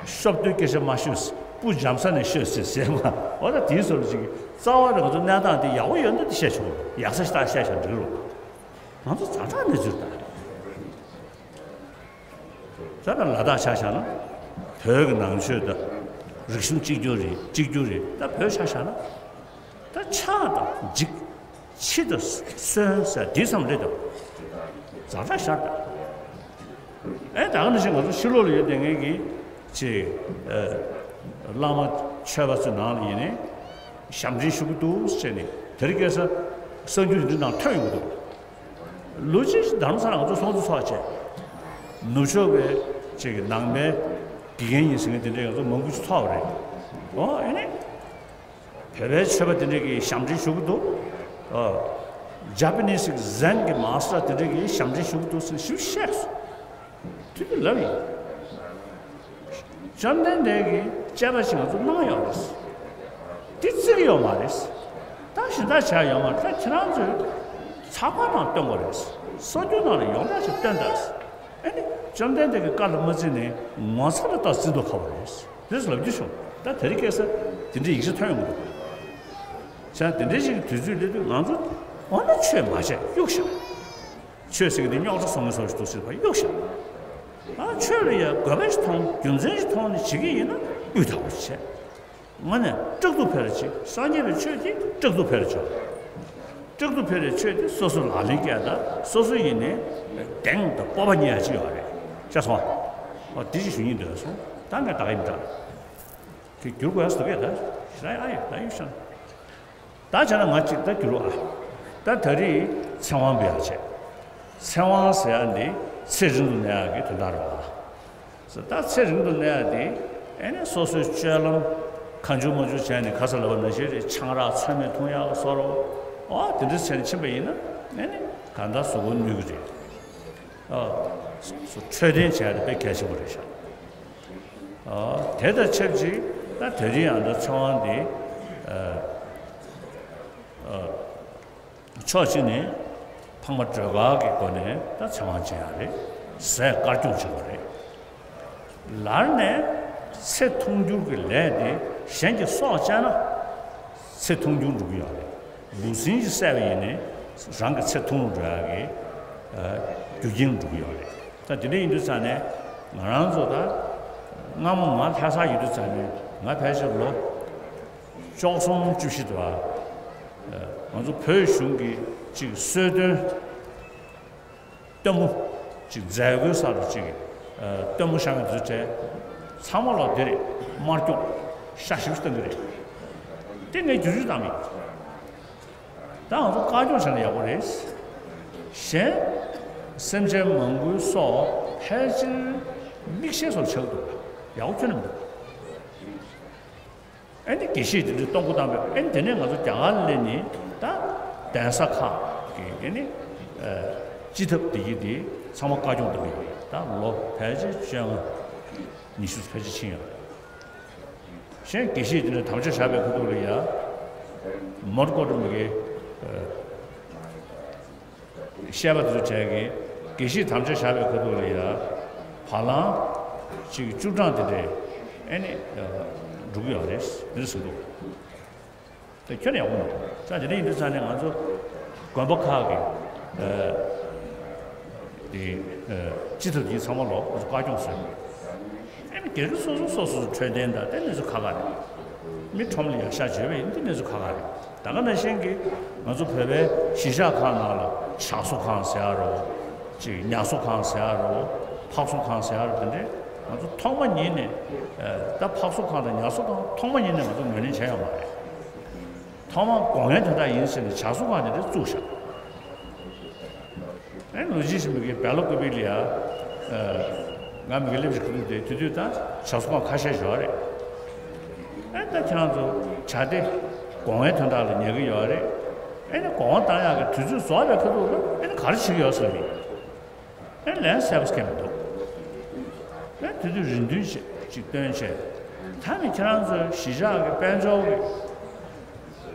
ཤོབ་ཏོའི་སྐད་ཆ་མ་ཤོད། སྤུ་འཇམ་ས་ནས་ཤོད་ཟེར་ཟེར་མ། འོ་ད་དེའི་སོར་ཅིག་རྩ་བ་རང་ཚོ་གནས་སྟངས་དེ་ཡག་པོ་ཡོད་ན་དེ་བཤད་ཆོག་རོ། ཡག་ས་ཞིག་ད་བཤད་ཤ་འགྲིག་རོ། ང་ཚོ་ཛ་དྲག་གནས་ཚུལ་ད། ད་ལྟ་ལ་དྭགས་ཆ་བཞག་ན། བོད་ཀྱི་ནང་ཆོས་དང་། རིག་གཞུང་གཅིག་གྱུར་རེད། གཅིག་གྱུར་རེད། ད་བོད་ཆ་བཞག་ན། ད་ཆགས་དང་འཇིག་འཆི་དང་གསོན་ཟེར་འདི་ཙམ་རེད་དོ། ཛ་དྲག་ཤར་ད། ཨེ་ད་ག་ནང་བཞིན་ང་ཚོ་ཕྱི་ལོགས་ལ་ཡོད་བསྡད་མཁན་གྱི་ཅིག་ཨེ་བླ་མ་ཆོས་པ་ཚོའི་ནང་ལ་ཡིན་ནའི་ཞབས་འདྲེན་ཞུ་གི་འདུག་ཟེར་ནས་དེ་རིང་ཁ་སང་གསར་འགྱུར་འདི་ནང་ཐོན་ཡོང་གི་འདུག། ལོ་གཅིག་དྷ་རམ་ས་ལ་ང་ཚོ་ཚོགས་འདུ་ཚོགས་བྱས། ནུབ་ཕྱོགས་པའི་ཅིག་ནང་པའི་དགེ་རྒན་ཡིན་ཟེར་མཁན་དེ་འདྲའི་ང་ཚོ་མང་པོ་ཞིག་ཚོགས་པ་རེད། ཨོ་ཨེ་ནི། བོད་པའི་ཆོས་པ་དེ་འདྲ་གིས་ཞབས་འདྲེན་ཞུ་གི་འདུག། ཨ། ཇ་པ་ནི་སི་གི་ཛེན་གྱི་མཱ་སི་ཊར་དེ་འདྲ་གིས་ཞབས་འདྲེན་ཞུ་གི་འདུག་ཟེར་ཞུ་བཤད་སོང་། དེ་དུས་ལབ་ཡིན། བཅོམ་ལྡན་འདས་ཀྱིས་དཔྱད་པ་ཞིག་ང་ཚོ་གནང་ཡོད་རེད། དེ་བརྩི་གི་ཡོད་མ་རེད། ད་གཞན་དག་བྱས་ཡོད་མ་རེད། ད་ཁྱེད་རང་ཚོས་ཚགས་པར་ནང་སྟོན་དགོས་རེད། གསར་འགྱུར་ནང་ལ་ཡོངས་གྲགས་ཤིག་སྟོན་དང་། ཨེ་ནི། བཅོམ་ལྡན་འདས་ཀྱི་བཀའ་ལ་མ་བརྩིས་ནས་ངོ་ཚ་ལ་ད་བརྩི་མདོག་ཁ་པོ་རེད། དེ་ལབ་རྒྱུ་བྱུང་། ད་དེ་རིང་ཁ་སང་དེ་འདྲའི་ཡིག་ཆ་ཐོན་ཡོང་གི་འདུག། བྱས་དེ་འདྲའི་ཞིག་གི་དུས་ཚོད་སླེབས་དུས་ང་ཚོ་འོ་ན་ཆོས་མ་བྱས་གཡུག་བཞག། ཆོས་ཟེར་གི་འདི་རྙོག་དྲ་བཟོ་མཁན་བཟོ་ཞིག་འདུག་ཟེར་བ་གཡུག་བཞག། ཨ་ཆོས་ལ་ཡ་དགོས་པ་ཞིག་མཐོང་རྒྱུ་མཚན་ཞིག་མཐོང་ནས་བྱེད་ཀྱི་ཡིན་ན་སྤུས་དག་པོ་བྱས། དངོས་གནས་སྐྲག་སྡུག་འཕེལ་བྱེད། སངས་རྒྱས་པའི་ཆོས་དེ་སྐྲག་སྡུག་འཕེལ་བྱེད། སྐྲག་སྡུག་འཕེལ་བའི་ཆོས་དེ་སོ་སོ་ལག་ལེན་བཀལ་དང་སོ་སོ་ཡིན་ནས་གདེང་དང་སྤོབས་པ་རྙེད་ཡ་ཅིག་ཡོད་རེད། ཤེས་སོང་། ཨོ་དེ་ཅིག་ཞུ་སྙིང་འདོད་སོང་། ད་ངས་ད་ག་ཡིན་འདྲ། དེ་བསྒྱུར་དགོས་ཡ་སུ་གས་ད་ཞེ་དྲག་ཨ་ཡོད་ད་ཡོད་ཤག། ད་བྱས་ན་ང་གཅིག་ད་བསྒྱུར་རོགས་ཨ། ད་ད་རེས་ཚེ་དབང་འབུལ་ཡག་བྱས། ཚེ་དབང་ཟེར་ཡ་འདི་ཚེ་རིང་དུ་གནས་ཡག་གི་དོན་དག་རེད་བ། ད་ཚེ་རིང་དུ་གནས་ཡག་འདི་ཨེ་ནི་སོ་སོའི་སྤྱོད་ལམ་ཁ་མཆུ་མ་མཆུ་བྱས་ནས་ཁ་ས་ལ་བ་ན་ཤེས་རེད། ཆང་རག་ཚོད་མེད་འཐུང་ཡག་སོགས་རོ། ཨོ་དེ་འདྲ་བྱས་ནས་ཕྱིན་པ་ཡིན་ན་ཨེ་ནི་གང་ལྟར་གཟུགས་པོ་གནོད་ཀྱི་རེད། ཨོ་སོ་སོ་འཕྲོད་བསྟེན་བྱས་ཏེ་དཔེ་གལ་ཆེན་པོ་རེད་ཤག་ཨོ་དེ་དང་ཆབས་ཅིག་ད་དེ་རིང་ཡང་ད་ཚེ་དབང་འདི་ཨ་ཨ། ཕྱོགས་གཅིག་ནས་ཕ་མ་སྒྲོལ་དཀར་གྱི་སྒོ་ནས་ད་ཚེ་དབང་སྦྱིན་ཡག་རེད། ཟས་དཀར་སྐྱོང་བྱེད་དགོས་རེད། ལར་ནས་ཚེ་ཐུང་འགྱུར་གྱི་ལས་དེ་གཞན་གྱི་སྲོག་བཅད་ན་ཚེ་ཐུང་འགྱུར་འགྲོ་གི་ཡོད་རེད། འབུ་སྲིན་གྱིས་བསད་པ་ཡིན་ནའི་རང་གི་ཚེ་ཐུང་རུ་འགྲོ་ཡག་གི་རྒྱུ་རྐྱེན་འགྲོ་གི་ཡོད་རེད། ད་དེ་འདྲ་ཡིན་དུས་ཙང་ནས་ང་རང་ཚོ་ད་སྔ་མོ་ང་ལྷ་སར་ཡོད་དུས་ཙང་ནས་ང་ཕལ་ཆེར་ལོ་བཅུ་གསུམ་བཅུ་བཞི་འདུག་ཨ། ང་ཚོ་བོད་གཞུང་གི་ཅིག་གསོལ་སྟོན་སྟོན་མོ་ཅིག་མཛད་སྒོའི་སར་དུ་ཅིག་སྟོན་མོ་བཤམས་མཁན་དེ་ཚོ་གྲས་ཚང་མ་ལ་དེ་རེད། དམར་སྐྱོང་ཤ་ཞིབ་བཏང་གི་རེད། དེ་ངས་བསྒྱུར་བཅོས་བཏང་མེད། ད་ང་ཚོ་དཀར་སྐྱོང་བྱས་ན་ཡག་པོ་རེད། གཞན་སེམས་ཅན་མང་པོའི་སྲོག་ཕལ་ཆེར་མིག་ཤེལ་སོགས་ཆགས་འདུག་ཡག་པོ་ཁྱོན་ནས་མི་འདུག་ཨེ་ནི་དགེ་བཤེས་དེ་འདྲའི་གཏོང་སྒོ་བཏང་བས་ཨེ་ནི་དེ་ནས་ང་ཚོ་རྒྱ་གར་སླེབས་ནས་ད་གདན་ས་ཁག་གི་ཨེ་ནི་སྤྱི་ཐབ་དེ་གི་དེ་ཚང་མ་བཀའ་སྐྱོང་གཏོང་གི་ཡོད་རེད། ད་ལོ་ཕལ་ཆེར་བཅོ་ལྔ་ཉི་ཤུ་ཕལ་ཆེར་ཕྱིན་ཡོད་རེད། གཞན་དགེ་བཤེས་དེ་འདྲ་དམ་བཅའ་བཞག་པའི་ཁ་ཐུག་ལ་ཡ་མོར་ཀོ་ར་མི་གི་བཤད་པ་དེ་ཚོ་གྲས་ཀྱི་དགེ་བཤེས་དམ་བཅའ་བཞག་པའི་ཁ་ཐུག་ལ་ཡ་བ་ལང་ཅིག་བཅུ་གྲངས་དེ་འདྲས་ཨེ་ནི་འགྲོ་གི་ཡོད་རེད། འདི་འདྲ་ཟེར་འདུག་དེ་ཁྱོན་ནས་ཡག་པོ་མི་འདུག་ས་དེ་འདྲ་ཡིན་དུས་ཙང་ནས་ང་ཚོ་དགོན་པ་ཁག་གི་དེ་སྤྱི་ཚོགས་ཀྱི་ཚང་མ་ལོག་ང་ཚོ་བཀའ་སྐྱོང་ཟེར། ཨེ་ནི་སྒེར་གྱི་སོ་སོ་སོ་སོའི་འཕྲོད་བསྟེན་དང་དེ་གནས་ཚུལ་ཁག་ཁག་རེད། མི་ཁྲོམ་ལ་ཡར་ཤ་བརྗོད་པ་ཡིན་དེ་གནས་ཚུལ་ཁག་ཁག་རེད། ད་ག་ནང་བཞིན་གྱི་ང་ཚོ་བོད་པའི་གཞིས་ཆགས་ཁག་ནང་ལ་ཇ་གསོ་ཁང་ཟེར་ཡ་རོ། ཅིག་ཉ་གསོ་ཁང་ཟེར་ཡ་རོ། ཕག་གསོ་ཁང་ཟེར་ཡ་རོ། དེ་འདྲས་ང་ཚོ་ཐོག་མ་ཉིད་ནས་ད་ཕག་གསོ་ཁང་དང་ཉ་གསོ་ཁང་ཐོག་མ་ཉིད་ནས་ང་ཚོ་ངོས་ལེན་བྱས་ཡོད་མ་རེད། ཐོག་མར་དགོངས་ཡངས་དོན་དག་ཡིན་ཟེར་ནས་ཇ་གསོ་ཁང་དེ་འདྲ་བཙུགས་བཞག་ཨེ་ལོ་རྒྱུས་ཤིག་མི་དགེ་བལ་ལོ་ཀུ་པི་ལི་ཡ། ང་མི་དགེ་སླེབས་ཤིག་ཁུ་ཐུག་དེ་དུས་དུས་དང་ཇ་གསོ་ཁང་ཁ་ཤས་ཞོག་རེད། ཨེ་ད་ཁྱེད་རང་ཚོ་ཇ་དེ་དགོངས་ཡངས་དོན་དག་ལ་ཉར་གི་ཡོད་རེད། ཨེ་ནི་དགོངས་པ་བཏང་ཡག་གི་དུས་ཚོད་རྫོགས་པའི་ཁ་ཐུག་ལ་ཨེ་ནི་ག་རེ་བྱེད་ཀྱི་ཡོད་ཟེར་མི། ཨེ་ལན་གསལ་པོ་སྐྱེ་མི་འདུག་ཨེ་དེ་དུས་རེ་འདུན་ཅིག་སྟོན་བྱས། ད་ནི་ཁྱེད་རང་ཚོའི་གཞིས་ཆགས་ཀྱི་དཔལ་འབྱོར་གྱི་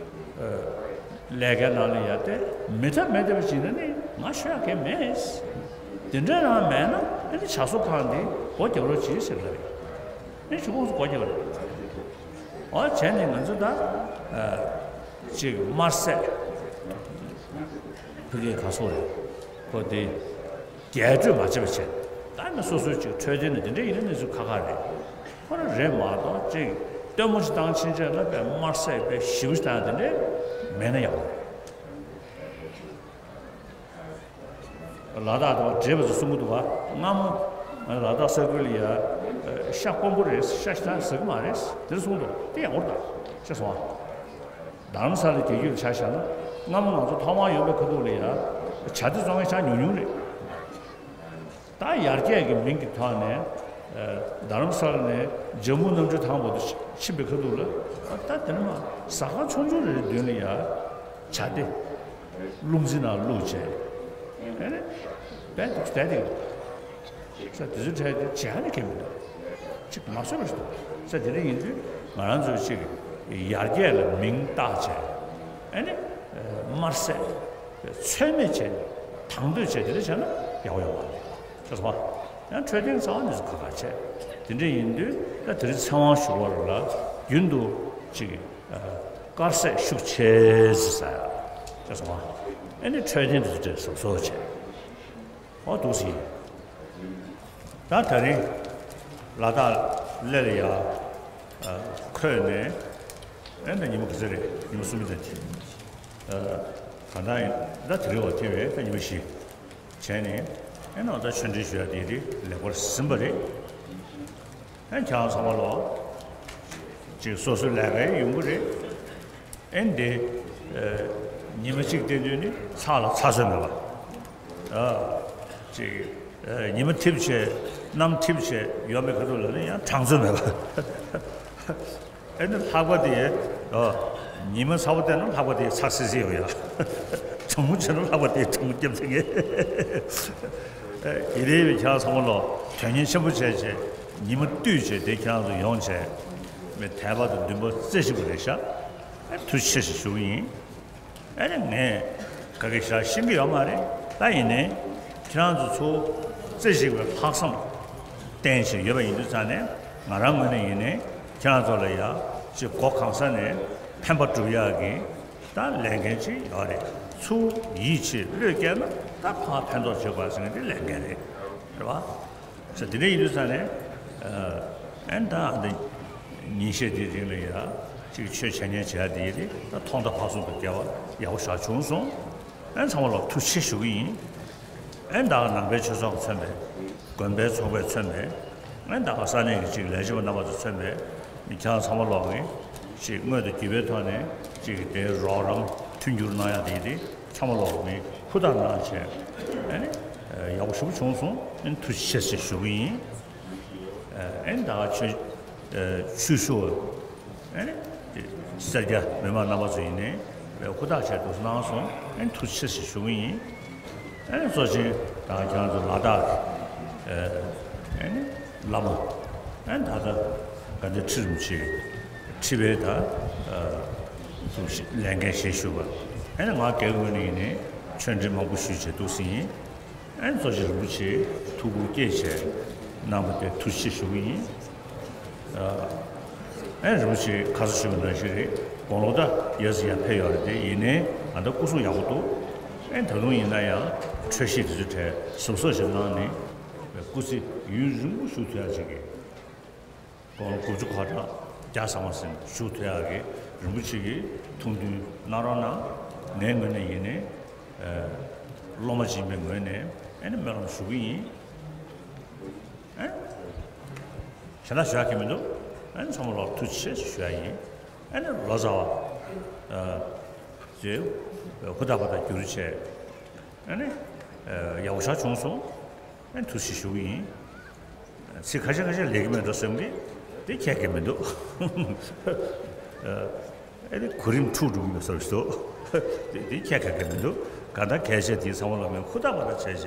ལས་ཀའི་ནང་ལ་ཡ་དེ་མི་ཐབས་མེད་བསྡད་པ་ཅིག་ན་ནི་ང་ཤོད་ཡག་གང་མེད། དེ་འདྲ་རང་མེད་ན་ཨེ་ནི་ཇ་གསོ་ཁང་འདི་སྒོ་རྒྱག་རོགས་གྱིས་ཟེར་ལབ་ཡོད། ཨེ་ཆུ་ཁོངས་སུ་སྒོ་རྒྱག་རོགས། ཨོ་བྱས་ནས་ང་ཚོ་ད་ཅིག་དམར་ཟས་ཕ་གིའི་ག་སོགས་རེད་ཁོ་དེ། རྒྱས་སྤྲོས་མ་བྱེད་པ་བྱས། ད་ནི་སོ་སོའི་ཅིག་འཕྲོད་བསྟེན་ནི་དེ་འདྲ་ཡིན་ན་གནས་ཚུལ་ཁག་ཁག་རེད། ཁོ་རང་རེད་མ་གཏོགས་ཅིག་སྟོན་མོ་ཅིག་བཏང་ཕྱིན་ཆད་ལ་དཔེ་དམར་ཟས་དཔེ་ཞིབ་བཏང་དེ་འདྲ་མེད་ན་ཡག་པོ་རེད། ལ་དྭགས་དང་བགྲེས་པ་ཚོ་གསུང་གི་འདུག་ག་སྔ་མོ་ང་ལ་དྭགས་ས་ཁུལ་ལ་ཡ་ཤ་དཀོན་པོ་རེད། ཤ་ཞེ་དྲག་ཟ་གི་མ་རེད་དེ་གསུང་འདུག་དེ་ཡག་པོ་རེད་ད་ཤེས་སོང་ཨ། རྡ་རམ་ས་ལ་རྒྱལ་རྒྱུད་ལ་ཆ་བཞག་ན་སྔ་མོ་ང་ཚོ་ཐོག་མར་ཡོང་པའི་ཁ་ཐུག་ལ་ཡ་ཇ་དེ་བཙོང་མཁན་ཇ་ཉུང་ཉུང་རེད། ད་ཡར་རྒྱས་ཀྱི་མིང་གི་ཐོག་ནས་རྡ་རམ་ས་ལ་ནས་ཇམ་མུ་གནམ་གྲུ་ཐང་བར་དུ་ཕྱིན་པའི་ཁ་ཐུག་ལ་ད་དེ་ནས་མ་ཟ་ཁང་ཆུང་ཆུང་རེ་རེ་མདུན་ལ་ཡ་ཇ་དེ་རླུང་རྩི་ནང་བླུགས་བྱས་ཨེ་ནས་བས་དེ་བསྡད་དེ། ས་དེ་ཚོའི་གྲས་དེ་བྱས་ནས་ཁེལ་མི་འདུག་ཅིག་མ་བཟོད་པ་ཞིག་འདུག་ས་དེ་འདྲ་ཡིན་དུས་ང་རང་ཚོས་ཅིག་ཡར་རྒྱས་ལ་མིང་བཏགས་བྱས་ཨ་ནི་དམར་ཟས་ཚོད་མེད་བྱས་ནས་དང་དོད་བྱས་དེ་འདྲ་བྱས་ན་ཡག་པོ་ཡོང་བ་རེད། ཤེས་སོང་ཨ། ཡང་འཕྲོད་བསྟེན་རྩ་བ་ནས་སུ་ཁག་ཁག་བྱས་དེ་འདྲ་ཡིན་དུས་ད་དེ་རིང་ཚེ་དབང་ཞུ་བ་རུ་ལ་རྒྱུན་དུ་ཅིག་དཀར་ཟས་ཤུགས་ཆེ་ཟེར་ས་ཡ། ཤེས་སོང་ཨ། ཨ་ནི་འཕྲོད་བསྟེན་དེ་ཚོ་བྱས་བཟོ་བཟོ་བྱས། ཨོ་འདུག་སེ་ཡིན། ད་ད་རིང་ལ་དྭགས་སླེ་ལ་ཡ་འཁོད་ནས་ཨེ་ད་ཉི་མ་ག་ཚོད་རེད། ཉི་མ་གསུམ་ཙམ་གྱིས་གང་ལྟར་ཡིན་ད་དེ་རིང་བ་དེ་བས་ད་ཉི་མ་བཞི་བྱས་ནས་ཨེ་ན་ད་ཆོས་འབྲེལ་ཞུ་ཡ་དེ་རིགས་ལེགས་པར་ཟིན་པ་རེད། ཨེ་ཁྱེད་རང་ཚང་མ་ལོ་ཅིག་སོ་སོའི་ལས་ཀའི་ཡོང་གི་རེད། ཨེ་འདི་ཉི་མ་གཅིག་བསྟན་དུས་ནི་ཚགས་ལ་ཚ་ཚོད་མེད་པ། ཨ། ཅིག་ཨ། ཉི་མ་འཐིབས་བྱས། གནམ་འཐིབས་བྱས་ཡོད་མེད་ག་དུས་ལ་ནི་ཡང་གྲངས་ཚོད་མེད་པ། ཨེ་ནི་ལྷགས་པ་དེ། ཨ། ཉི་མ་ཚ་པོ་བལྟས་ན་ལྷགས་པ་དེ་ཚ་སིལ་སིལ་ཡོད་ཡ། གྲང་མོ་བྱས་ན་ལྷགས་པ་དེ་གྲང་མོ་རྒྱབ་ཚིག་ངེས། ཨེ། ཡི་རེ་བའི་ཁྱེད་རང་ཚང་མ་ལོ་དོན་གཉེར་ཆེན་པོ་བྱས་བྱས་ཉི་མ་བཏུས་བྱས་དེ་ཁྱེད་རང་ཚོ་ཡོང་བྱས། མི་དལ་བ་དང་འདུན་པ་རྩེ་གཅིག་པ་རེད་ཤག་ཨེ། ཐུགས་རྗེ་ཆེ་ཞེས་ཞུ་གི་ཡིན། ཨ་ནི་ངས་ག་གེ་ཞག་ཤེས་ཀྱི་ཡོད་མ་རེད། ད་ཡིན་ནའི་ཁྱེད་རང་ཚོ་ཚོ་རྩེ་གཅིག་པའི་ལྷག་བསམ་བསྟན་བཞིན་ཡོད་པ་ཡིན་དུས་ཙང་ནས། ང་རང་ངོས་ནས་ཡིན་ནའི་ཁྱེད་རང་ཚོ་ལ་ཡ་ཅིག་སྒོ་གང་ས་ནས་ཕན་པ་སྒྲུབ་ཡག་གི་ད་ལས་འགན་ཅིག་ཡོད་རེད། ཚུར་ཡིད་ཆེས་བློས་བཀལ་ན་ད་ཕར་ཕན་ཐོགས་བྱེད་དགོས་ཟེར་མཁན་དེ་ལས་འགན་རེད། རེད་བ། ས་དེ་འདྲ་ཡིན་དུས་ཙང་ནས། ཨ། ཨན་ད་ཨ་འདི་ཉིན་ཤས་དེའི་རིང་ལ་ཡ་ཅིག་ཆོས་འཆད་ཉན་བྱེད་ཡ་དེ་ཡིན་རེད། ད་ཐོག་མཐའ་བར་གསུམ་དུ་དགེ་བ་ཡག་པོ་ཞེ་དྲག་བྱུང་སོང་། ཨན་ཚང་མ་ལ་ཐུགས་རྗེ་ཆེ་ཞུ་གི་ཡིན། ཨན་ད་ག་ནང་པའི་ཆོས་ཚོགས་ཀྱིས་མཚོན་པའི། དགོན་པའི་ཚོགས་པས་མཚོན་པའི། ཨན་ད་ག་ས་གནས་ཀྱི་ཅིག་ལས་བྱེད་པ་རྣམ་པ་ཚོས་མཚོན་པའི། མི་ཁྱེད་རང་ཚང་མ་ལོག་གིས་ཅིག་དངོས་དང་བརྒྱུད་པའི་ཐོག་ནས་ཅིག་དེ་རོགས་རམ་མཐུན་འགྱུར་གནང་ཡ་དེ་ཡིན་རེད། ཚང་མ་ལོག་གིས་ཧུར་ཐག་གནང་བྱས། ཨ་ནི་ཡག་པོ་ཞེ་པོ་བྱུང་སོང་། ཨ་ནི་ཐུགས་རྗེ་ཆེ་ཞེས་ཞུ་གི་ཡིན། ཨ་ནི་ད་ག་ཆོས་ཆོས་ཞུ་བ། ཨ་ནི་སེར་སྐྱ་མི་མང་རྣམ་པ་ཚོ་ཡིན་ནའི་ཧུར་ཐག་བྱས་འདུག་གནང་སོང་། ཨ་ནི་ཐུགས་རྗེ་ཆེ་ཞེས་ཞུ་གི་ཡིན། ཨ་ནི་གཙོ་ཆེན་ད་ག་ཁྱེད་རང་ཚོ་ལ་དྭགས་ཀྱི་ཨ་ནི་བླ་མ། ཨ་ནི་ད་ལྟ་དགའ་ལྡན་ཁྲི་རིན་པོ་ཆེ་ཁྲི་པའི་ད་ཐུགས་ལས་འགན་བཞེས་བཞུགས་པ། ཨ་ནི་ང་སྒེར་ངོས་ནས་ཡིན་ནའི་ཆོས་འབྲེལ་མང་པོ་ཞུས་བྱས་འདུག་ཟིན་ཡིན། ཨ་ནི་གཙོ་ཆེན་རིན་པོ་ཆེ་ཐུགས་ཁུར་བསྐྱེད་བྱས་གནང་བ་དེ་ཐུགས་རྗེ་ཆེ་ཞུ་གི་ཡིན། ཨ་ནི་རིན་པོ་ཆེ་ཁ་སང་ཞུས་པ་ནང་བཞིན་རེད། དགུང་ལོ་ད་ཡར་ཙམ་ཡར་ཕེབས་ཡོད་རེད་དེ། ཡིན་ནའི་ཨ་ད་སྐུ་གཟུགས་ཡག་པོ་འདུག་ཨ་ནི་ད་དུང་ཡིན་ན་ཡང་འཕྲོད་བཞེས་དེ་ཚོའི་གྲས་གཟབ་གཟབ་ཞིག་གནང་ནས། སྐུ་ཚེ་ཡུན་རིང་པོ་བཞུགས་ཐུབ་ཡག་ཅིག་གི། དགུང་ལོ་དགུ་བཅུ་གོ་གྲངས་བརྒྱ་ཟིན་མ་ཟིན་བཞུགས་ཐུབ་ཡག་གི་རིན་པོ་ཆེ་གི་ཐུགས་འདུན་གནང་རོགས་གནང་། ངའི་ངོས་ནས་ཡིན་ནའི་ཨ་སློབ་མ་ཡིན་པའི་ངོས་ནས་ཨ་ནི་སྨོན་ལམ་ཞུ་གི་ཡིན། ཨ། གཞན་དག་ཞུ་ཡག་གི་མི་འདུག་ཨ་ནི་ཚང་མ་ལ་ཐུགས་རྗེ་ཆེ་ཞུ་ཡག་ཡིན། ཨ་ནི་ལོ་ཙཱ་བ་ཨ་ཚོས་ཧུར་ཐག་པ་དང་བསྒྱུར་བྱས། ཨ་ནི་ཨ་ཡག་པོ་ཞེ་དྲག་བྱུང་སོང་། ཨ་ནི་ཐུགས་རྗེ་ཆེ་ཞུ་གི་ཡིན། ཚིག་ཁ་ཤས་ཁ་ཤས་ལེགས་ཀྱི་མེད་འགྲོ་བསམ་གི། དེ་ཁྱད་ཀྱི་མི་འདུག་ཨ་ནི་གོ་རིམ་འཁྲུག་འགྲོ་གི་མེད་བསམ་གི་འདུག་དེ་དེ་ཁྱད་ཁ་གི་མི་འདུག་གང་ལྟར་གལ་ཆེ་དེ་ཚང་མ་ལ་མི་ཧུར་ཐག་པ་དང་བྱས་བྱས་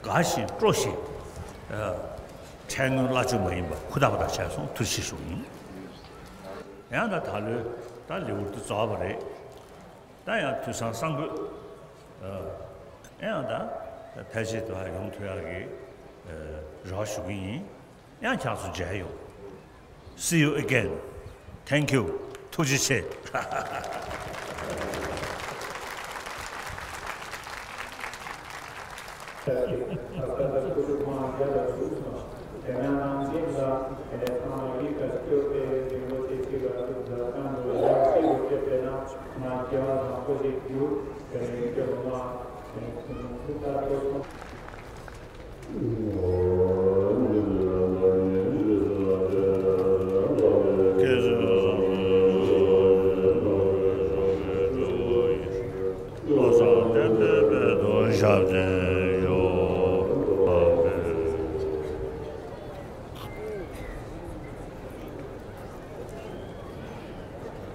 དགའ་ཞིང་སྤྲོ་ཞིང་། ཨ། ཁྲལ་དངུལ་གླ་ཆུ་མ་ཡིན་པ་ཧུར་ཐག་པ་དང་བྱས་སོང་། ཐུགས་རྗེ་ཆེ་ཞུ་གི་ཡིན། ཡང་ད་ད་ལོའི་ད་ལེའུ་འདི་རྫོགས་པ་རེད། ད་ཡང་དུས་བཟང་གསང་ཕུད། ཨ། ཡང་ད་ཕལ་ཆེར་དུ་ཡོང་ཐུབ་ཡག་གི་ཨ་རེ་བ་ཞུ་གི་ཡིན། ཡང་ཁྱེད་ཚོ་མཇལ་ཡོང་། See you again. Thank you. ཐུགས་རྗེ་ཆེ།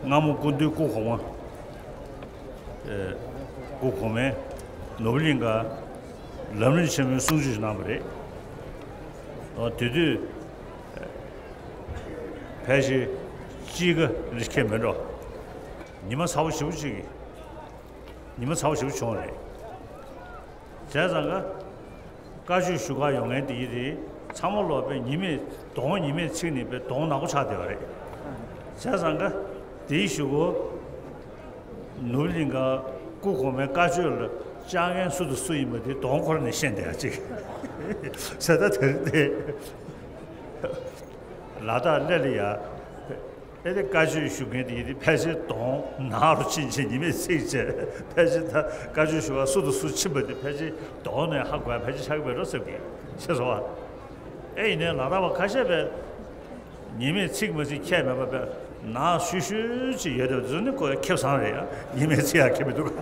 སྔ་མོ་སྐུ་མདུན་སྐུ་གོང་མ། ཨེ། སྐུ་གོང་མས་ནོར་བུ་གླིང་ག་ལམ་རིམ་ཆེན་མོའི་གསུང་ཆོས་གནང་བ་རེད། ཨོ། དེ་དུས་ཕལ་ཆེར་དཔྱིད་ཀ་རེད་ཁྱད་མེད་འགྲོ། ཉི་མ་ཚ་པོ་ཞེ་པོ་ཅིག་ཉི་མ་ཚ་པོ་ཞེ་པོ་བྱུང་བ་རེད། བྱས་ཙང་ཀ་བཀའ་ཆོས་ཞུ་གར་ཡོང་མཁན་དེ་ཡིན་དེ་ཚང་མ་ལོག་པའི་ཉི་མས་གདོང་ཉི་མས་ཚིག་ནས་པའི་གདོང་ནག་པོ་ཆགས་བསྡད་པ་རེད། བྱས་ཙང་ཀ་དེའི་གཞུག་གུ་ནོར་བུ་གླིང་ག་སྐུ་གོང་མའི་བཀའ་ཆོས་ལ་བཅར་མཁན་སུ་དང་སུ་ཡིན་པ་དེ་གདོང་ཁོ་ར་ནས་ཤེས་བསྡད་ཡ་ཅིག་ཟེར། ད་དེ་རེད་དེ། ལ་དྭགས་སླེ་ལ་ཡ། ཨེ་དེ་བཀའ་ཆོས་ཞུ་མཁན་དེ་ཡིན་དེ་ཕལ་ཆེར་གདོང་ནག་རུ་ཕྱིན་ཕྱིན་ཉི་མས་ཚིག་བྱས། ཕལ་ཆེར་ད་བཀའ་ཆོས་ཞུ་བ་སུ་དང་སུ་ཕྱིན་པ་དེ་ཕལ་ཆེར་གདོང་ནས་ཧ་གོ་ཡ་ཕལ་ཆེར་ཆགས་ཀྱི་མེད་འགྲོ་བསམ་གི། ཤེས་སོང་བ། ཨེ་ཡིན་ནའི་ལ་དྭགས་པ་ཁ་ཤས་པས་ཉི་མས་ཚིག་མ་ཚིག་ཁྱད་མེད་པ་པས་ནག་ཤོད་ཤོད་ཅིག་ཡོད་དེ་བ་དེ་ཚོ་ནི་ཁོ་ཁེ་བཟང་རེད་ཡ། ཉི་མས་ཚིག་ཡ་ཁྱད་མི་འདུག་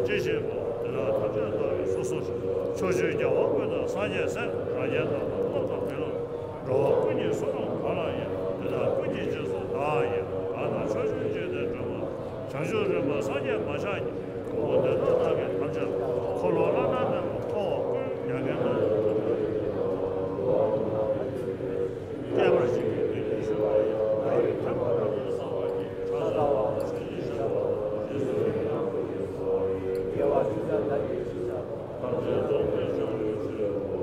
ཅི་ཞིག་པོ། དེ་དག་ཐམས་ཅད་རྣམས་ཀྱི་གཟུགས་སུ་ཕྱོགས་བཅུའི་རྒྱལ་བ་ཀུན་དང་སངས་རྒྱས་སྲས། རང་རྒྱལ་དང་ལྟ་སྟོབས་དང་མི་སློབ་འགྲོ་བ་ཀུན་གྱི་བསོད་ནམས་གང་ལ་ཡང་། དེ་དག་ཀུན་གྱི་རྗེས་སུ་བདག་ཡང་། བདག་དང་ཕྱོགས་བཅུའི་འཇིག་རྟེན་སྒྲོན་མ། བྱང་ཆུབ་རིམ་པ་སངས་རྒྱས་མ་ཆགས་ཀྱི། གོ་འཕང་བདེ་ཐོབ་ཐབས་མཁས་ཐམས་ཅད་ལ། འཁོར་ལོ་བླ་ན་མེད་པ་འཁོར་བ་ཀུན། མྱ་ངན་ལས་འདས་ཐོབ་པའི། བསྐལ་པར་འཇིག་རྟེན་མི་མཁྱེན་ཞིང་། བདག་གིས་མཁྱེན་པ་རྣམས་ཀྱི་གསང་བ་ཉིད། ཕྱག་འཚལ་ལོ། ཞེས་བྱ་བ་ལ། རྗེས་སུ་ཡི་རང་བསྐུལ་ཞིང་གསོལ། དགེ་བ་ཅུང་ཟད་བདག་གིས་ཅི་བསགས་པ། ཐམས་ཅད་རྫོགས་པའི་མཆོག་ལ་སྤྱོད།